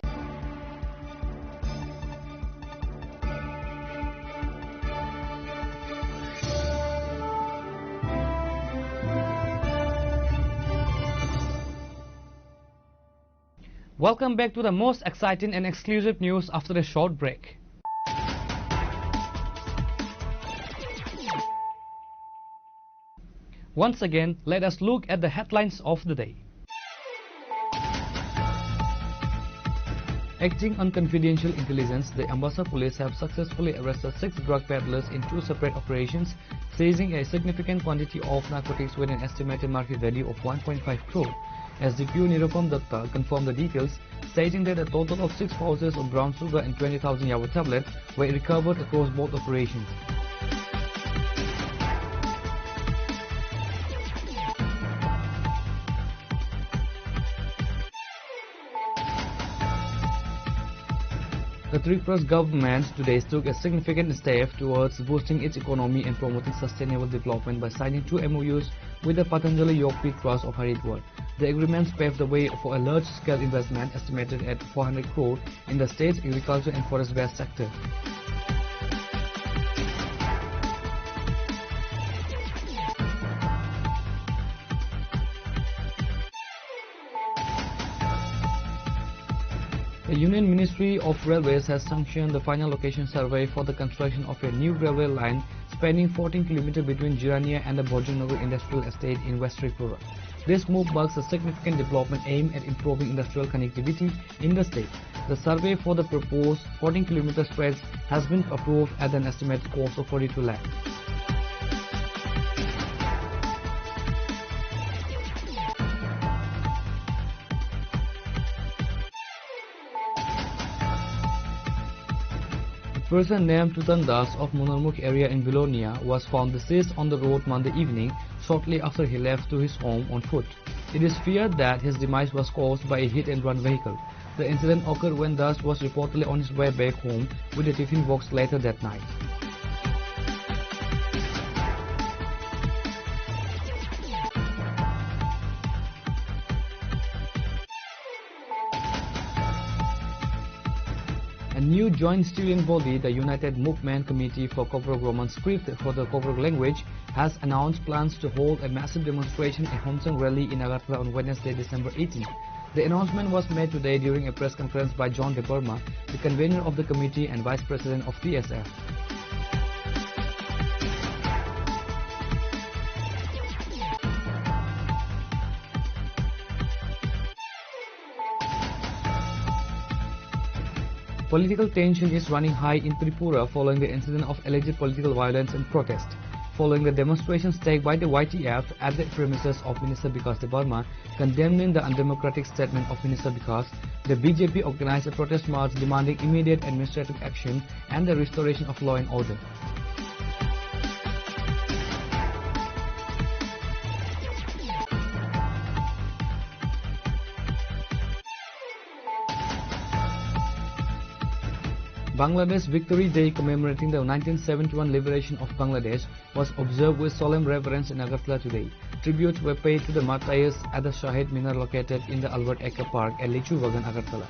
Welcome back to the most exciting and exclusive news after a short break. Once again, let us look at the headlines of the day. Acting on confidential intelligence, the Ambassa police have successfully arrested six drug peddlers in two separate operations, seizing a significant quantity of narcotics with an estimated market value of one point five crore. S D P O Nirupam Datta confirmed the details, stating that a total of six pouches of brown sugar and twenty thousand Yawa tablet were recovered across both operations. The Tripura's government today took a significant step towards boosting its economy and promoting sustainable development by signing two M O Us with the Patanjali Yogpith Trust of Haridwar. The agreements paved the way for a large-scale investment estimated at four hundred crore in the state's agriculture and forest-based sector. The Union Ministry of Railways has sanctioned the final location survey for the construction of a new railway line spanning fourteen kilometers between Jirania and the Bhojanagar Industrial Estate in West Tripura. This move marks a significant development aimed at improving industrial connectivity in the state. The survey for the proposed fourteen kilometer stretch has been approved at an estimated cost of forty-two lakh. A person named Tutan Das of Munarmukh area in Belonia was found deceased on the road Monday evening, shortly after he left to his home on foot. It is feared that his demise was caused by a hit and run vehicle. The incident occurred when Das was reportedly on his way back home with a tiffin box later that night. A new joint student body, the United Movement Committee for Koborok Roman Script for the Koborok Language, has announced plans to hold a massive demonstration, a Homchang rally in Agartala on Wednesday, December eighteen. The announcement was made today during a press conference by John Debbarma, the convener of the committee and vice president of T S F. Political tension is running high in Tripura following the incident of alleged political violence and protest. Following the demonstrations taken by the Y T F at the premises of Minister Bikash Debbarma, condemning the undemocratic statement of Minister Bikash, the B J P organized a protest march demanding immediate administrative action and the restoration of law and order. Bangladesh Victory Day, commemorating the nineteen seventy-one liberation of Bangladesh, was observed with solemn reverence in Agartala today. Tributes were paid to the martyrs at the Shahid Minar located in the Albert Ekta Park at Lichu Bagan, Agartala.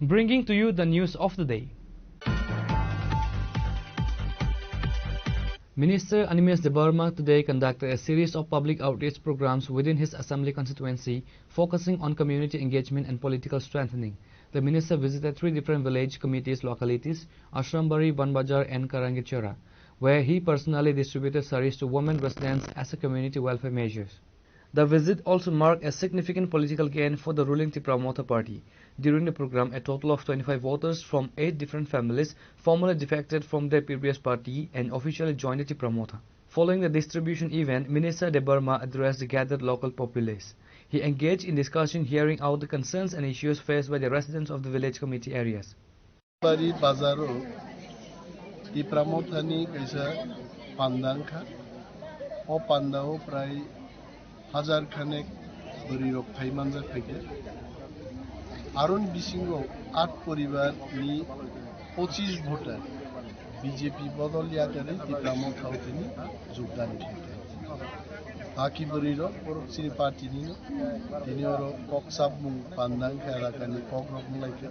Bringing to you the news of the day. Minister Animesh Debbarma today conducted a series of public outreach programs within his assembly constituency, focusing on community engagement and political strengthening. The minister visited three different village committees localities, Ashrambari, Banbazar, and Karangichara, where he personally distributed saris to women residents as a community welfare measures. The visit also marked a significant political gain for the ruling Tipra Motha party. During the program, a total of twenty-five voters from eight different families formally defected from their previous party and officially joined the Tipra Motha. Following the distribution event, Minister Debbarma addressed the gathered local populace. He engaged in discussion, hearing out the concerns and issues faced by the residents of the village committee areas. Bari bazaro Tipra Mothani kaisa panda wngkha. O panda o prai hajar khanek bwrwi rok phai manjak phaikha. Aroni bisingo aat poribar ni pochis voter B J P bodol yakarwi Tipra Motha o tini jogdan khaikha. Haki bwrwi rok borok chini party ni no tini oro kok chapmung panda wngkha, elaka ni kok rok wnglaikha.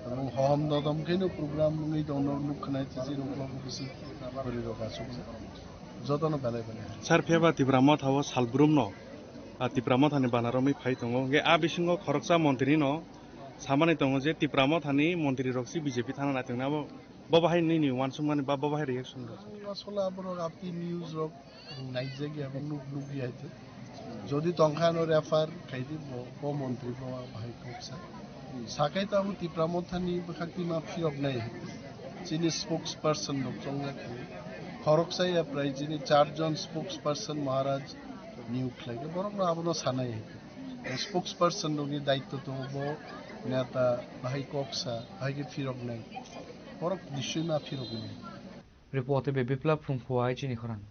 Abo hohom dodom khe no program wngwi tongno nuk khnai, chichi rok bo bisi bwrwi rok asuk jotono belai belai. Sir, phiyaba Tipra Motha o salbrum no, ah, Tipra Motha ni bana romwi phai tongo. Hwnkhe a bisingo khoroksa montri no samani tongo je Tipra Motha ni montri rok si B J P thana nai tongna, abo bo bahai nini uansukmani ba bo bahai reaction rok? Asole aborok apni news rok naijak ya, nuk nuk ya. Jodi tongkha ano refer khaidi bo, bo montri bo bahai koksa. Sakai tabuk Tipra Mothani bwkhak tima phiyok nai. Chini spokesperson rok chongjak. Khoroksa ya prai chini charjon spokesperson Maharaj niyok khlai. Borok no abono sanai. Spokesperson rokni daitto tongo bo neta bahai koksa, bahai khe phiyok nai. Borok nisoi ma phiyok nai. Reported by Biplab from Khowai, Chini Khorang.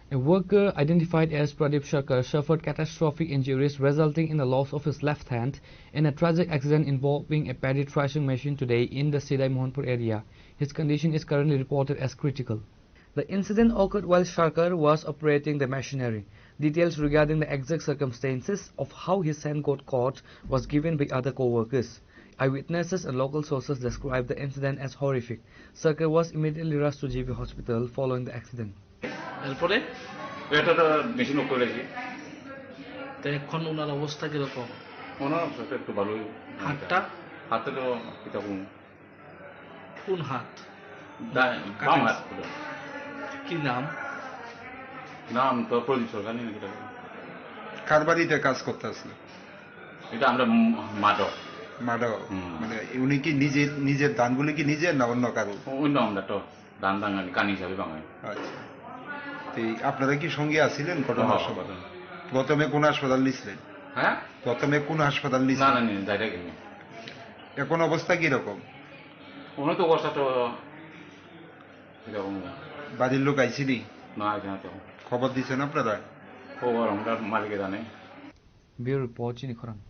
A worker identified as Pradeep Sharkar suffered catastrophic injuries resulting in the loss of his left hand in a tragic accident involving a paddy threshing machine today in the Sidai Mohanpur area. His condition is currently reported as critical. The incident occurred while Sharkar was operating the machinery. Details regarding the exact circumstances of how his hand got caught was given by other co-workers. Eyewitnesses and local sources described the incident as horrific. Sharkar was immediately rushed to G B hospital following the accident. এরপরে? এটা তো machine of করেছি। তো এখন ওনার অবস্থা কিরকম? ওনার অবস্থা একটু ভালোই। হাতটা? হাতটা তো কিরকম? কোন হাত? দা-, বাম হাত। কি নাম? নাম তো প্রদীপ সরকার, নাকি এটা? কার বাড়িতে কাজ করতে আসলে? এটা আমরা ম-, মাডো। মাডো। হুম। মানে উনি কি নিজের, নিজের ধানগুলি কি নিজের না অন্য কারো? অন্য আমরা তো ধান দাঙ্গানি কানি হিসাবে বাঙাই। আচ্ছা। তো এই আপনারা কি সঙ্গে আছিলেন ঘটনার সময়? ঘটনা। প্রথমে কোন হাসপাতাল নিছিলেন? হ্যাঁ? প্রথমে কোন হাসপাতাল না, নিছিলেন? না, না, direct এমনি। এখন অবস্থা কি রকম? উনি তো অবস্থা তো এরকম না। বাড়ির লোক আইসিনি? না, এখানে তো। খবর দিছেন আপনারা? খবর আমরা মালিকে জানে। Bureau report, Chini Khorang.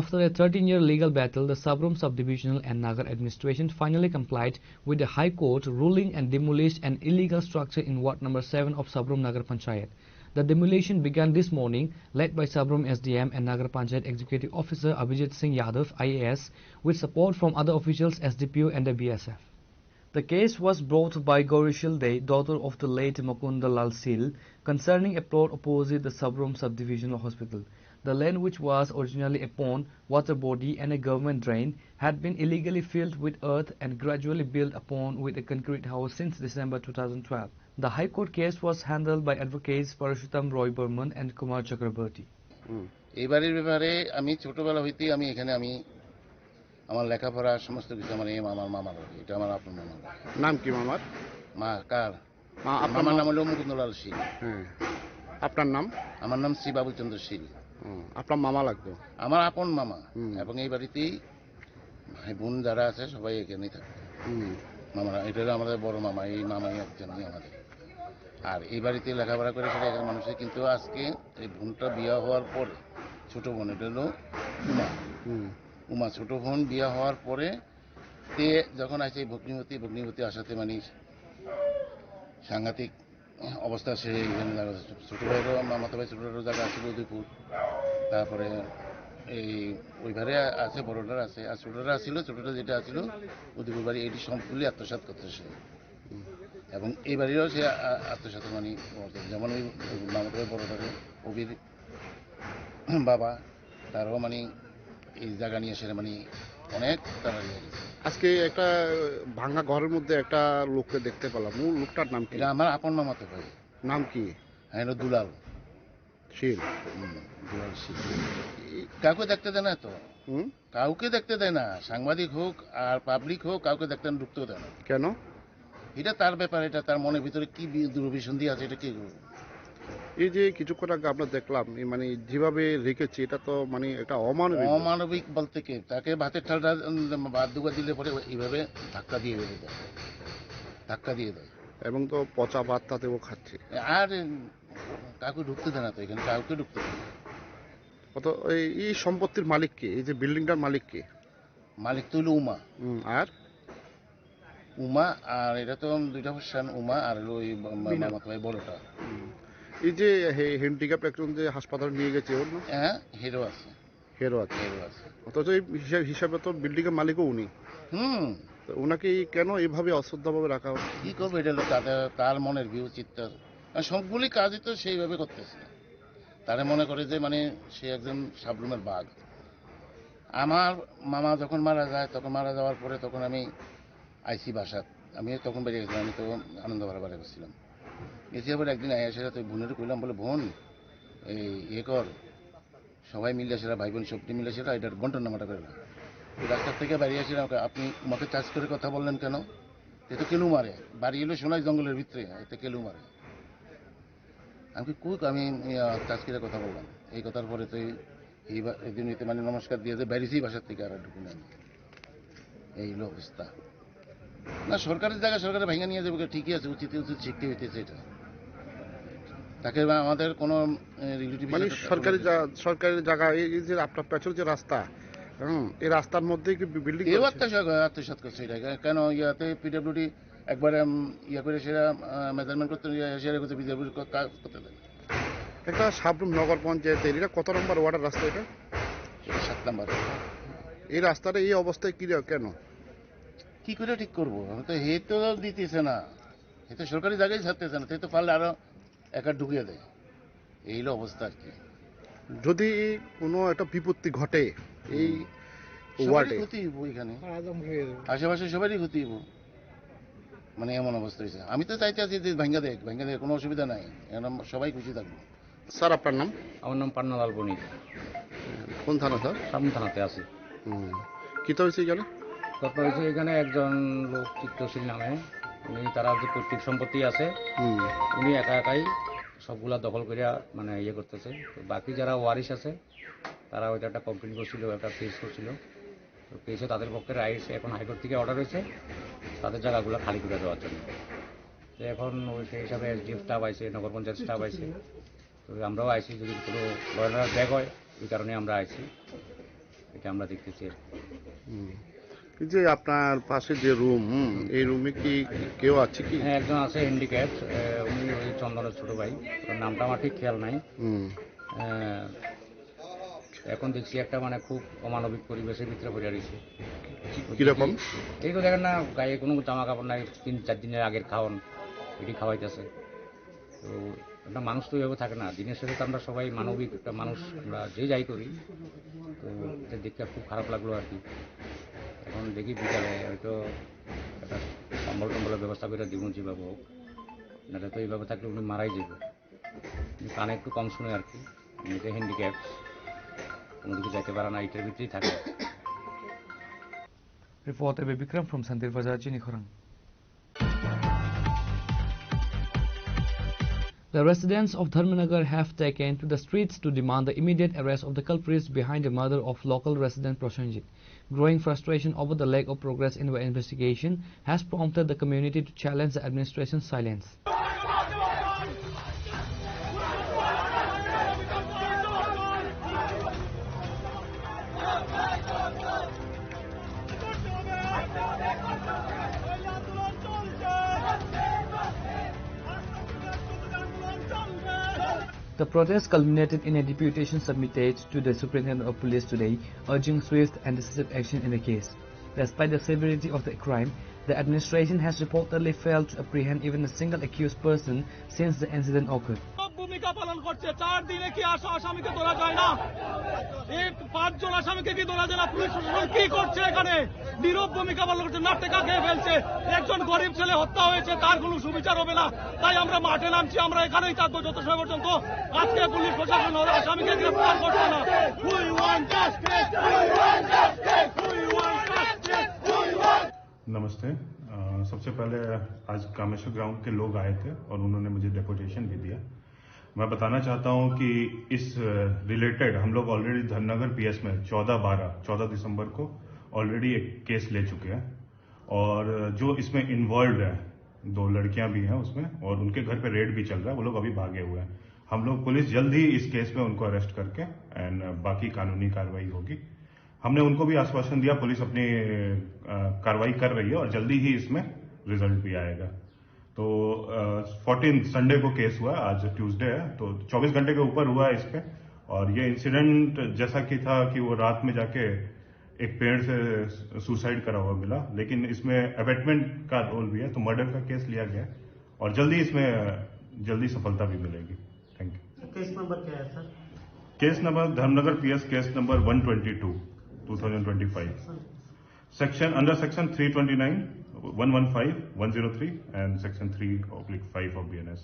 After a thirteen-year legal battle, the Sabrum Subdivisional and Nagar administration finally complied with the High Court ruling and demolished an illegal structure in Ward number seven of Sabrum Nagar Panchayat. The demolition began this morning, led by Sabrum S D M and Nagar Panchayat Executive Officer Abhijit Singh Yadav, I A S, with support from other officials, S D P O and the B S F. The case was brought by Gauri Shilde, daughter of the late Mukunda Lal Shil, concerning a plot opposite the Sabrum Subdivisional Hospital. The land, which was originally a pond, water body and a government drain, had been illegally filled with earth and gradually built upon with a concrete house since December two thousand twelve. The High Court case was handled by advocates Parashuttam Roy Burman and Kumar Chakraborty. হুম। এই বাড়ির ব্যাপারে আমি ছোটবেলা হইতেই আমি এখানে, আমি আমার লেখাপড়া সমস্ত কিছু আমার এই মামার, মামার বাড়ি, এটা আমার আপন মামার বাড়ি। নাম কি মামার? মা, কার? মা, আপনার মামার নাম? নাম হলো মুকুন্দলাল শীল। হ্যাঁ। আপনার নাম? আমার নাম শ্রী বাবুচন্দ্র শীল। হুম, আপনার মামা লাগতো? আমার আপন মামা। হুম। এবং এই বাড়িতেই ভাই বোন যারা আছে সবাই এখানেই থাকে। হুম। মামারা, এটা হলো আমাদের বড় মামা, এই মামাই একজনই আমাদের। আর এই বাড়িতে লেখাপড়া করে সেটা এখানে মানুষের, কিন্তু আজকে এই বোনটা বিয়া হওয়ার পরে, ছোট বোন, এটা হলো উমা। হুম। উমা ছোট বোন বিয়া হওয়ার পরে তে যখন আসে ভগ্নিপতি, ভগ্নিপতি আসাতে মানে সাংঘাতিক অবস্থা, সে এখানে জায়গা আছে। ছোট ভাইয়েরও, মামাতো ভাই ছোট ভাইয়েরও জায়গা আছিল উদয়পুর। তারপরে এই ওইবারে আছে, বড়টার আছে, আর ছোটটা আছিল, ছোটটা যেটা আছিল উদয়পুর বাড়ি, এটি সম্পূর্ণ আত্মসাৎ করতে সে। এবং এই বাড়িরও সে আ-, আত্মসাৎ মানে করছে। যেমন ওই মামাতো ভাই বড়টারে, অভির বাবা, তারও মানে এই জায়গা নিয়ে সেটা মানে অনেক তাড়াতাড়ি হয়ে গেছে। আজকে একটা ভাঙা ঘরের মধ্যে একটা লোককে দেখতে পেলাম। ও লোকটার নাম কি? এটা আমার আপন মামাতো ভাই। নাম কি? হ্যাঁ, এটা দুলাল। শীল। হুম, দুলাল শীল। কাউকে দেখতে দেয় না তো। হুম? কাউকে দেখতে দেয় না, সাংবাদিক হোক আর পাবলিক হোক, কাউকে দেখতে ঢুকতেও দেয় না। কেন? এটা তার ব্যাপার, এটা তার মনের ভিতরে কি বি-, দুরভিসন্ধি আছে, এটা কে করবে? এই যে কিছুক্ষণ আগে আমরা দেখলাম, এই মানে যেভাবে রেখেছে, এটা তো মানে একটা অমানবিক। অমানবিক বলতে কি? তাকে ভাতের থালটা, উম, ভাত দুবার দিলে পরে এইভাবে ধাক্কা দিয়ে বেরিয়ে যায়, ধাক্কা দিয়ে দেয়। এবং তো পচা ভাত তাতেও খাচ্ছে। আর, উম, কাউকে ঢুকতে দেয় না তো এখানে, কাউকে ঢুকতে দেয় না। কত, এই, এই সম্পত্তির মালিক কে? এই যে বিল্ডিংটার মালিক কে? মালিক তো হইলো উমা। হুম, আর? উমা, আর এটা তো দুইটা ভার্সন, উমা আর হলো ওই ব-, ব-, বিনা। মামাতো ভাই বড়টা। হুম। এই যে হে-, হ্যান্ডিক্যাপ একজন যে হাসপাতালে নিয়ে গেছে, ওর নাম? হ্যাঁ, হেরো আছে। হেরো আছে। হেরো আছে। অথচ এই হিসাব, হিসাবে তো বিল্ডিং এর মালিকও উনি। হুম। তো ওনাকে এই কেন এইভাবে অশ্রদ্ধাভাবে রাখা হচ্ছে? কি করবে, এটা হলো তাদের, তার মনের ভিউ চিত্ত। আর সবগুলি কাজই তো সেইভাবে করতেছে। তারা মনে করে যে মানে সে একজন সাবরুমের বাঘ। আমার মামা যখন মারা যায়, তখন মারা যাওয়ার পরে তখন আমি আইছি বাসাত। আমি তখন বেরিয়ে গেছিলাম, আমি তো আনন্দ ভাড়া বাড়ি করছিলাম। গেছি আবার একদিন আইয়া সেটা তো বোনের কইলাম, বলে, "বোন, এই ইয়ে কর, সবাই মিলে সেটা, ভাই বোন সবটি মিলে সেটা, এটা বন্টন নামাটা করে না।" তো রাস্তা থেকে বেরিয়ে এসে আমাকে, "আপনি আমাকে চার্জ করে কথা বললেন কেন? এ তো কেলু মারে, বাড়ি হলো সোনাই জঙ্গলের ভিতরে, এতে কেলু মারে।" আমি কি, "কুক, আমি, ইয়া, চার্জ করে কথা বললাম।" এই কথার পরে তো এই এই বা-, এই জন্য এতে মানে নমস্কার দিয়ে যে বাইরেছি বাসার থেকে আর ঢুকি না। এই হলো অবস্থা। না, সরকারের জায়গা সরকারে ভাঙা নিয়ে যাবে, ঠিকই আছে, উচিত উচিত শিখতে হইতেছে এটা। তাকে বা আমাদের কোনো, এ, রিলেটিভ মানে হিসেবে সরকারি তাকে জা-, সরকারি জায়গা, এই, এই যে আপনার পেছনে যে রাস্তা, হুম, এই রাস্তার মধ্যে কি বি-, বিল্ডিং কেউ করেছে? আত্মসাৎ, আত্মসাৎ করছে এটা। কেন ইয়াতে পিডব্লিউডি একবারে, উম, ইয়ে করে সেটা, আহ, মেজারমেন্ট করতে, ইয়ে, সেটা করতে, পিডব্লিউডি কা-, কাজ করতে দেয়। একটা সাবরুম নগর পঞ্চায়েত, এটা কত নম্বর ওয়ার্ডের রাস্তা এটা? এটা সাত নম্বর। এই রাস্তাটা এই অবস্থায় কি রে-, কেন? কি করে ঠিক করবো? আমি তো, হে তো দিতেছে না, হে তো সরকারি জায়গায় ছাড়তেছে না, তে তো পারলে আরো একা ঢুকিয়ে দেয়। এই হলো অবস্থা আর কি। যদি কোনো একটা বিপত্তি ঘটে এই হুম। সবারই ওয়ার্ডে? ক্ষতি হইব এখানে। আশেপাশে সবারই ক্ষতি হইব। মানে এমন অবস্থা হয়েছে। আমি তো চাইতে আছি যে ভাঙ্গা দেখ, ভাঙ্গা দেখ, কোনো অসুবিধা নাই। এখন আমরা সবাই খুশি থাকবো। স্যার, আপনার নাম? আমার নাম পান্নালাল বণিক। কোন থানা, স্যার? সামন থানাতে আছি। হুম। কিতা হয়েছে এখানে? ঘটনা হয়েছে এখানে একজন লোক চিত্তশীল নামে, উনি তারা যে পৈতৃক সম্পত্তি আছে, হুম। উনি একা একাই সবগুলা দখল করিয়া মানে ইয়ে করতেছে। তো বাকি যারা ওয়ারিশ আছে, তারা হয়তো একটা কমপ্লেন করছিল, একটা কেস করছিল। তো কেসে তাদের পক্ষে রাইটস, এখন হাইকোর্ট থেকে অর্ডার হয়েছে তাদের জায়গাগুলো খালি করে দেওয়ার জন্য। তো এখন ওই সেই হিসাবে এসডিএফ স্টাফ আইছে, নগর পঞ্চায়েত স্টাফ আইছে। তো আমরাও আইছি, যদি কোনো লয়ার ব্যাগ হয়, এই কারণে আমরা আইছি, এটা আমরা দেখতেছি আর কি। হুম। এই যে আপনার পাশে যে রুম, হুম, এই রুমে কি কেউ আছে কি? হ্যাঁ, একজন আছে হ্যান্ডিক্যাপ, উনি ওই চন্দনের ছোট ভাই, ওর নামটা আমার ঠিক খেয়াল নাই। হুম। আহ, এখন দেখছি একটা মানে খুব অমানবিক পরিবেশের ভিতরে পড়ে রয়েছে। কিরকম? এই তো দেখেন না, গায়ে কোনো জামা কাপড় নাই, তিন চার দিনের আগের খাওন, এটি খাওয়াইতেছে। তো একটা মানুষ তো এভাবে থাকে না, দিনের শেষে তো আমরা সবাই মানবিক একটা মানুষ, আমরা যে যাই করি। তো এটা দেখতে খুব খারাপ লাগলো আর কি। এখন দেখি বিকালে হয়তো একটা কম্বল টম্বলের ব্যবস্থা করে দিব যেভাবে হোক, নাহলে তো এইভাবে থাকলে উনি মারাই যাবে। উনি কানে একটু কম শুনে আর কি, নিজে হ্যান্ডিক্যাপ, কোনো দিকে যাইতে পারে না, এটার ভিতরেই থাকে। Reporter Bikram from Santir Bazar, Chinikhorang. The residents of Dharmanagar have taken to the streets to demand the immediate arrest of the culprits behind the murder of local resident Prosenjit. Growing frustration over the lack of progress in the investigation has prompted the community to challenge the administration's silence. The protest culminated in a deputation submitted to the Superintendent of Police today, urging swift and decisive action in the case. Despite the severity of the crime, the administration has reportedly failed to apprehend even a single accused person since the incident occurred. ভূমিকা পালন করছে। চার দিনে কি আস-, আসামিকে ধরা যায় না? এই পাঁচজন আসামিকে কি ধরা যায় না? পুলিশ প্রশাসন কি করছে এখানে? নীরব ভূমিকা পালন করছে, না টেকা খেয়ে ফেলছে। একজন গরিব ছেলে হত্যা হয়েছে, তার কোনো সুবিচার হবে না। তাই আমরা মাঠে নামছি, আমরা এখানেই থাকবো যত সময় পর্যন্ত আজকে পুলিশ প্রশাসন ওরা আসামিকে গ্রেফতার করছে না। We want justice! We want justice! We want justice! We want नमस्ते। अ, सबसे पहले आज कामेश्वर ग्राउंड के लोग आए थे और उन्होंने मुझे डेपुटेशन भी दिया। मैं बताना चाहता हूँ कि इस, अ, रिलेटेड हम लोग ऑलरेडी धननगर पीएस में चौदह बारह, चौदह दिसंबर को ऑलरेडी एक केस ले चुके हैं और जो इसमें इन्वॉल्व है, दो लड़कियां भी हैं उसमें और उनके घर पे रेड भी चल रहा है, वो लोग अभी भागे हुए हैं। हम लोग, पुलिस जल्द ही इस केस में उनको अरेस्ट करके एंड बाकी कानूनी कार्रवाई होगी। हमने उनको भी आश्वासन दिया, पुलिस अपनी, अ, कार्रवाई कर रही है और जल्दी ही इसमें रिजल्ट भी आएगा। तो, अ, फोर्टीन संडे को केस हुआ, आज ट्यूसडे है, तो चौबीस घंटे के ऊपर हुआ है इस पे। और ये इंसिडेंट जैसा कि था कि वो रात में जाके एक पेड़ से सुसाइड करा हुआ मिला, लेकिन इसमें अबेटमेंट का रोल भी है, तो मर्डर का केस लिया गया है और जल्दी इसमें, अ, जल्दी सफलता भी मिलेगी। Thank you. केस नंबर क्या है, sir? Case number Dharmanagar PS case number one twenty two, two thousand twenty five. Section, under section three twenty nine, one one five, one zero three and section three oblique five of B N S.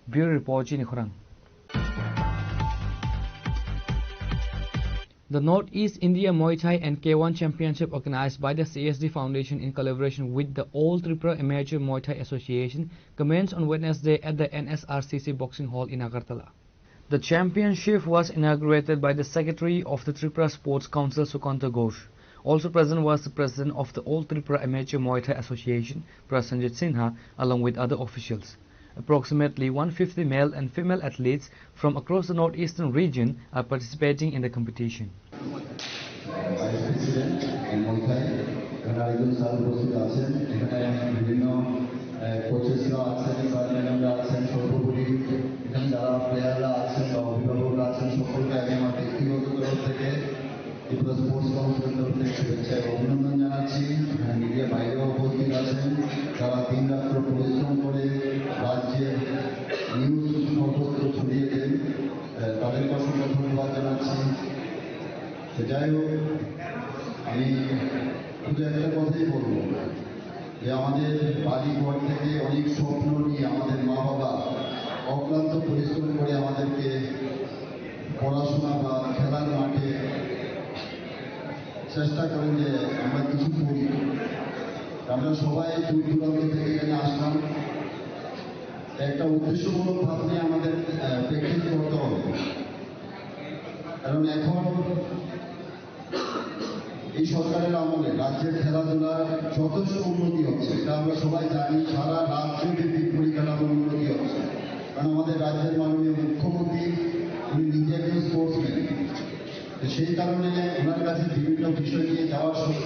Bureau Report, Chinikhorang. The Northeast India Muay Thai and K one Championship, organized by the C S D Foundation in collaboration with the All Tripura Amateur Muay Thai Association, commenced on Wednesday at the N S R C C Boxing Hall in Agartala. The championship was inaugurated by the secretary of the Tripura Sports Council, Sukanta Ghosh. Also present was the president of the All Tripura Amateur Muay Thai Association, Prasenjit Sinha, along with other officials. Approximately one fifty male and female athletes from across the northeastern region are participating in the competition. Vice president, এ, মহিলাই, এখানে আরেকজন স্যার উপস্থিত আছেন। এখানে বিভিন্ন, এ, কোচেসরা আছেন, ডিপার্টমেন্টরা আছেন, সর্বোপরি এখানে যারা প্লেয়াররা আছেন বা অভিভাবকরা আছেন, সকলকে আমি আমার ব্যক্তিগত তরফ থেকে ত্রিপুরা স্পোর্টস কাউন্সিলের তরফ থেকে শুভেচ্ছা এবং অভিনন্দন জানাচ্ছি। এখানে মিডিয়া বাইরেও উপস্থিত আছেন, যারা দিন রাত্র পরিশ্রম করে রাজ্যের নিউজ সর্বত্র ছড়িয়ে দেন, এ, তাদেরকে অসংখ্য ধন্যবাদ জানাচ্ছি। তো যাই হোক, আমি শুধু একটা কথাই বলবো যে আমাদের বাড়ি ঘর থেকে অনেক স্বপ্ন নিয়ে আমাদের মা বাবা অক্লান্ত পরিশ্রম করে আমাদেরকে পড়াশোনা বা খেলার মাঠে চেষ্টা করেন যে আমরা কিছু করি। আমরা সবাই দূর দূরান্ত থেকে এখানে আসলাম, একটা উদ্দেশ্যমূলক ভাব নিয়ে আমাদের, আহ, প্র্যাকটিস করতে হবে। কারণ এখন এই সরকারের আমলে রাজ্যের খেলাধুলার যথেষ্ট উন্নতি হচ্ছে, এটা আমরা সবাই জানি। সারা রাজ্যব্যাপী পরিকাঠামোর উন্নতি হচ্ছে, কারণ আমাদের রাজ্যের মাননীয় মুখ্যমন্ত্রী, উনি নিজে একজন স্পোর্টসম্যান। তো সেই কারণে ওনার কাছে বিভিন্ন বিষয় নিয়ে যাওয়ার সময়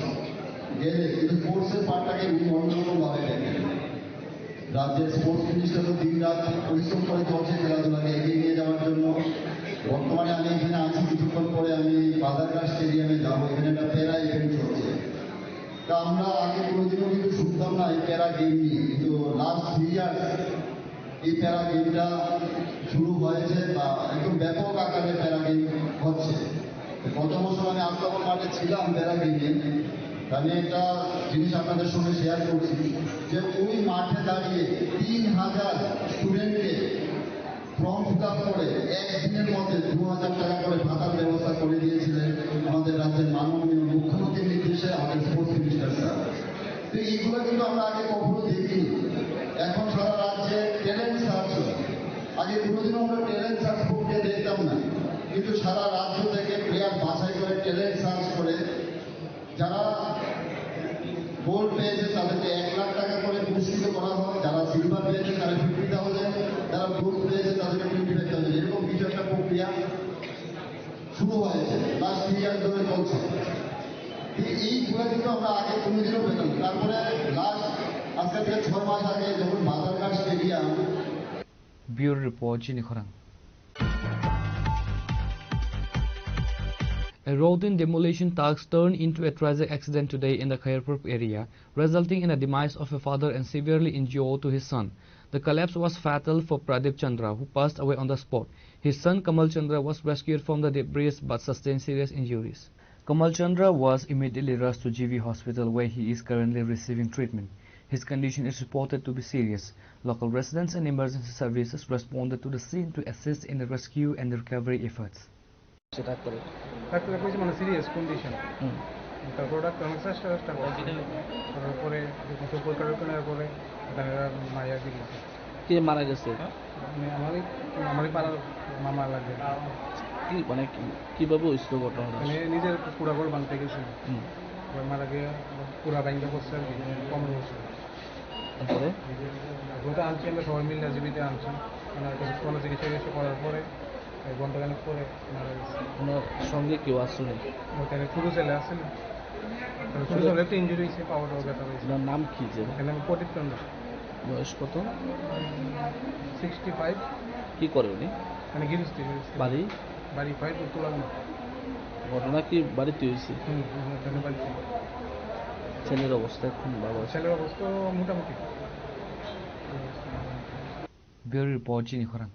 গেলে কিন্তু স্পোর্টসের পার্টটাকে উনি অন্যরকমভাবে দেখেন। রাজ্যের স্পোর্টস মিনিস্টারও দিন রাত পরিশ্রম করে চলছে খেলাধুলাকে এগিয়ে নিয়ে যাওয়ার জন্য। বর্তমানে আমি এখানে আছি, কিছুক্ষণ পরে আমি বাজারঘাট স্টেডিয়ামে যাবো, এখানে একটা প্যারা ইভেন্ট চলছে। তা আমরা আগে কোনোদিনও কিন্তু শুনতাম না এই প্যারা গেম নিয়ে, কিন্তু লাস্ট থ্রি ইয়ার্স এই প্যারা গেমটা শুরু হয়েছে বা একদম ব্যাপক আকারে প্যারা গেম হচ্ছে। গত বছর আমি আস্তাবল মাঠে ছিলাম প্যারা গেমে, আমি একটা জিনিস আপনাদের সঙ্গে শেয়ার করছি যে ওই মাঠে দাঁড়িয়ে তিন হাজার স্টুডেন্টকে ফর্ম ফিল আপ করে একদিনের মধ্যে দু হাজার টাকা করে ভাতার ব্যবস্থা করে দিয়েছিলেন আমাদের রাজ্যের মাননীয় মুখ্যমন্ত্রীর নির্দেশে আমাদের স্পোর্টস মিনিস্টার স্যার। তো এইগুলো কিন্তু আমরা আগে কখনো দেখিনি। এখন সারা রাজ্যে ট্যালেন্ট সার্চ হয়। আগে কোনোদিনও আমরা ট্যালেন্ট সার্চ প্রক্রিয়া দেখতাম না, কিন্তু সারা রাজ্য থেকে প্লেয়ার বাছাই করে ট্যালেন্ট সার্চ করে যারা গোল্ড পেয়েছে তাদেরকে এক লাখ টাকা করে পুরস্কৃত করা হয়, যারা সিলভার পেয়েছে তারা ফিফটি থাউজেন্ড, যারা ব্রোঞ্জ পেয়েছে তাদেরকে টোয়েন্টি ফাইভ থাউজেন্ড, এরকম কিছু একটা প্রক্রিয়া শুরু হয়েছে, লাস্ট থ্রি ইয়ার ধরে চলছে। এই, এইগুলো কিন্তু আমরা আগে কোনোদিনও পেতাম না। তারপরে লাস্ট আজকে থেকে ছয় মাস আগে যখন বাজারঘাট stadium Bureau Report, Chini Khorang. A routine demolition task turned into a tragic accident today in the Khairpur area, resulting in the demise of a father and severely injured to his son. The collapse was fatal for Pradip Chandra, who passed away on the spot. His son Kamal Chandra was rescued from the debris but sustained serious injuries. Kamal Chandra was immediately rushed to G V hospital, where he is currently receiving treatment. His condition is reported to be serious. Local residents and emergency services responded to the scene to assist in the rescue and recovery efforts. সে ডাক্তারে। ডাক্তারে কইছে মানে serious condition. হুম। তারপর ডাক্তার অনেক চেষ্টা চেষ্টা করছে। করার পরে যখন চোখ পরীক্ষা টরীক্ষা নেওয়ার পরে দেখা গেল মায়া দিয়ে গেছে। কে মারা গেছে? মানে আমারই, আমারই পাড়ার মামা লাগে। কি মানে কি, কিভাবে হয়েছিল ঘটনাটা? মানে নিজের পুরা ঘর ভাঙতে গেছিল। হুম। ঘর মারা গিয়ে পুরা ভাঙতে করছে আর কি, কম হয়েছে। তারপরে? ওটা আনছি আমরা সবাই মিলে, জিবিতে আনছি। ওনার কাছে কোনো চিকিৎসা টিকিৎসা করার পরে এক ঘন্টাখানেক পরে মারা গেছে। ওনার সঙ্গে কেউ আসছিল? ওখানে ছোটো ছেলে আসছিল। ছোটো ছেলে একটু ইঞ্জুরি হয়েছে, পাওয়াটা ব্যথা হয়েছে। ওনার নাম কি যে? এখানে আমি প্রদীপ চন্দ্র। বয়স কত? Sixty five. কি করে উনি? মানে গিরস্তি, গিরস্তি। বাড়ি? বাড়ি ফাইভ উত্তর। ঘটনা কি বাড়িতে হয়েছে? হুম, হুম, ওখানে বাড়িতে। ছেলের অবস্থা এখন ভালো আছে? ছেলের অবস্থা মোটামুটি। Bureau Report, Chini Khorang.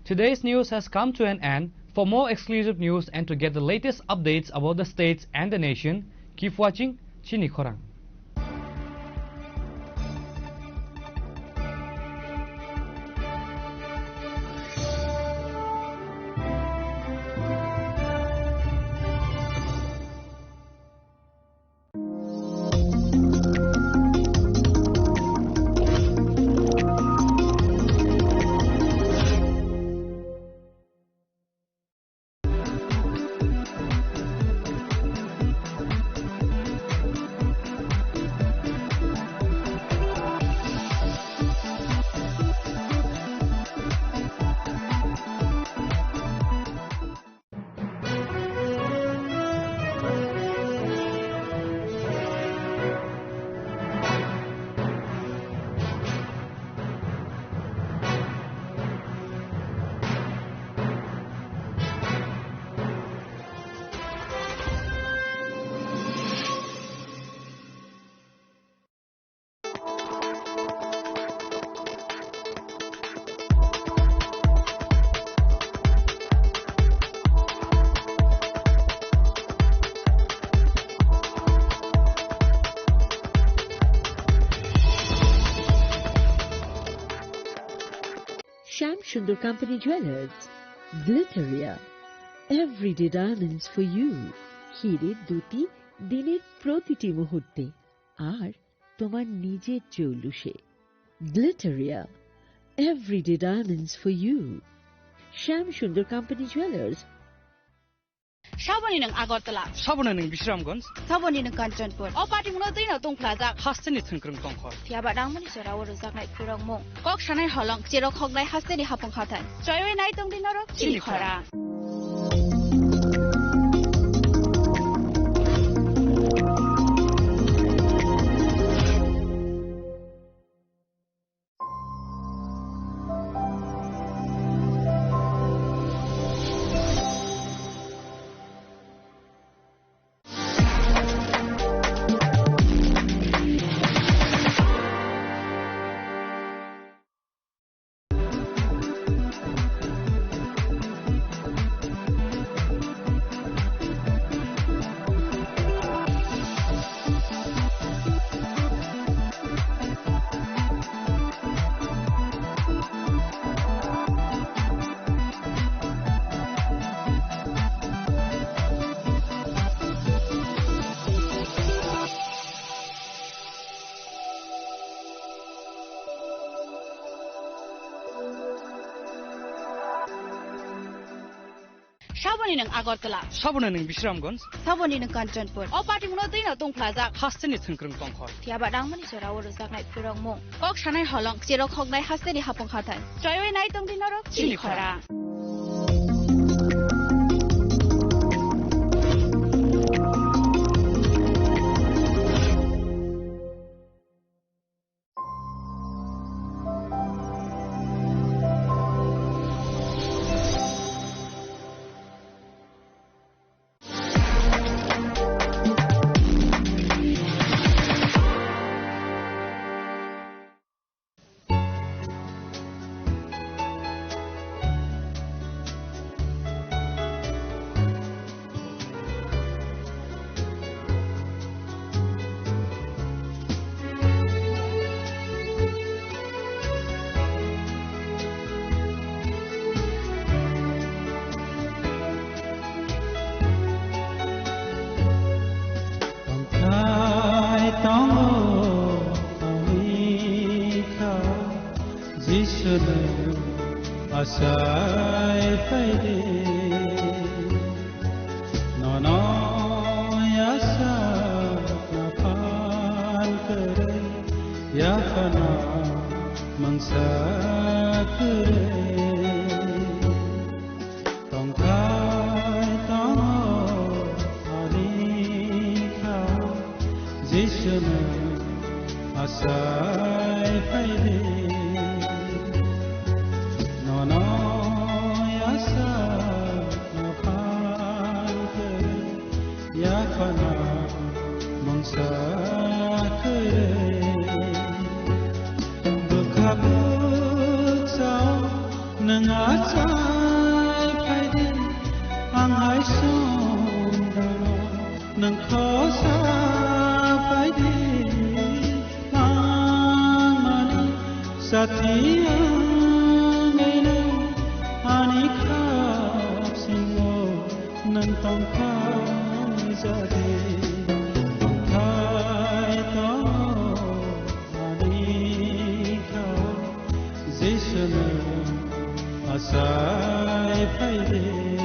Today's news has come to an end. For more exclusive news and to get the latest updates about the states and the nation, keep watching Chini Khorang. Company Jewelers, Glitteria, everyday diamonds for you. হিরে দ্যুতি দিনের প্রতিটি মুহূর্তে, আর তোমার নিজের জৌলুসে। Glitteria, everyday diamonds for you. Shyam Sundar Company Jewelers. Saboni nwng Agartala. Saboni nwng Bisramganj. Saboni nwng Kanchanpur. O party mungno twi no tongphlajak. Hasteni thwngkwrwng tongkhor. Phiya ba nangmani jora o rwjaknai khurokmung. Kok sanai holong, cherok hoknai hasteni hapung khathai. Choiwi nai tongdi norok chini chini khorang. Saboni nwng Agartala. Saboni nwng Bisramganj. Saboni nwng Kanchanpur. O party mungno twi no tongphlajak. Hasteni thwngkwrwng tongkhor. Phiya ba nangmani jora o rwjaknai khurokmung. Kok sanai holong, cherok hoknai hasteni hapung khathai. Choiwi nai tongdi norok chini chini khorang. Tongthai tongo tongwi kha, Jisu nwng achai phaidi. Nono yasa naphan kwrwi, yaphana mungsa kwrwi. Tongthai tongo ani kha, Jisu nwng achai phaidi. Nono yasa naphan kwrwi, yaphana mungsa kwrwi. Bwkha bwksa nwng achai phaidi, ang hai songdano nwng khosa phaidi. Mangmani sathi ang eno ani khap singo nwng tongkha jadi. Tongthai tongo ani kha, Jisu nwng achai phaidi.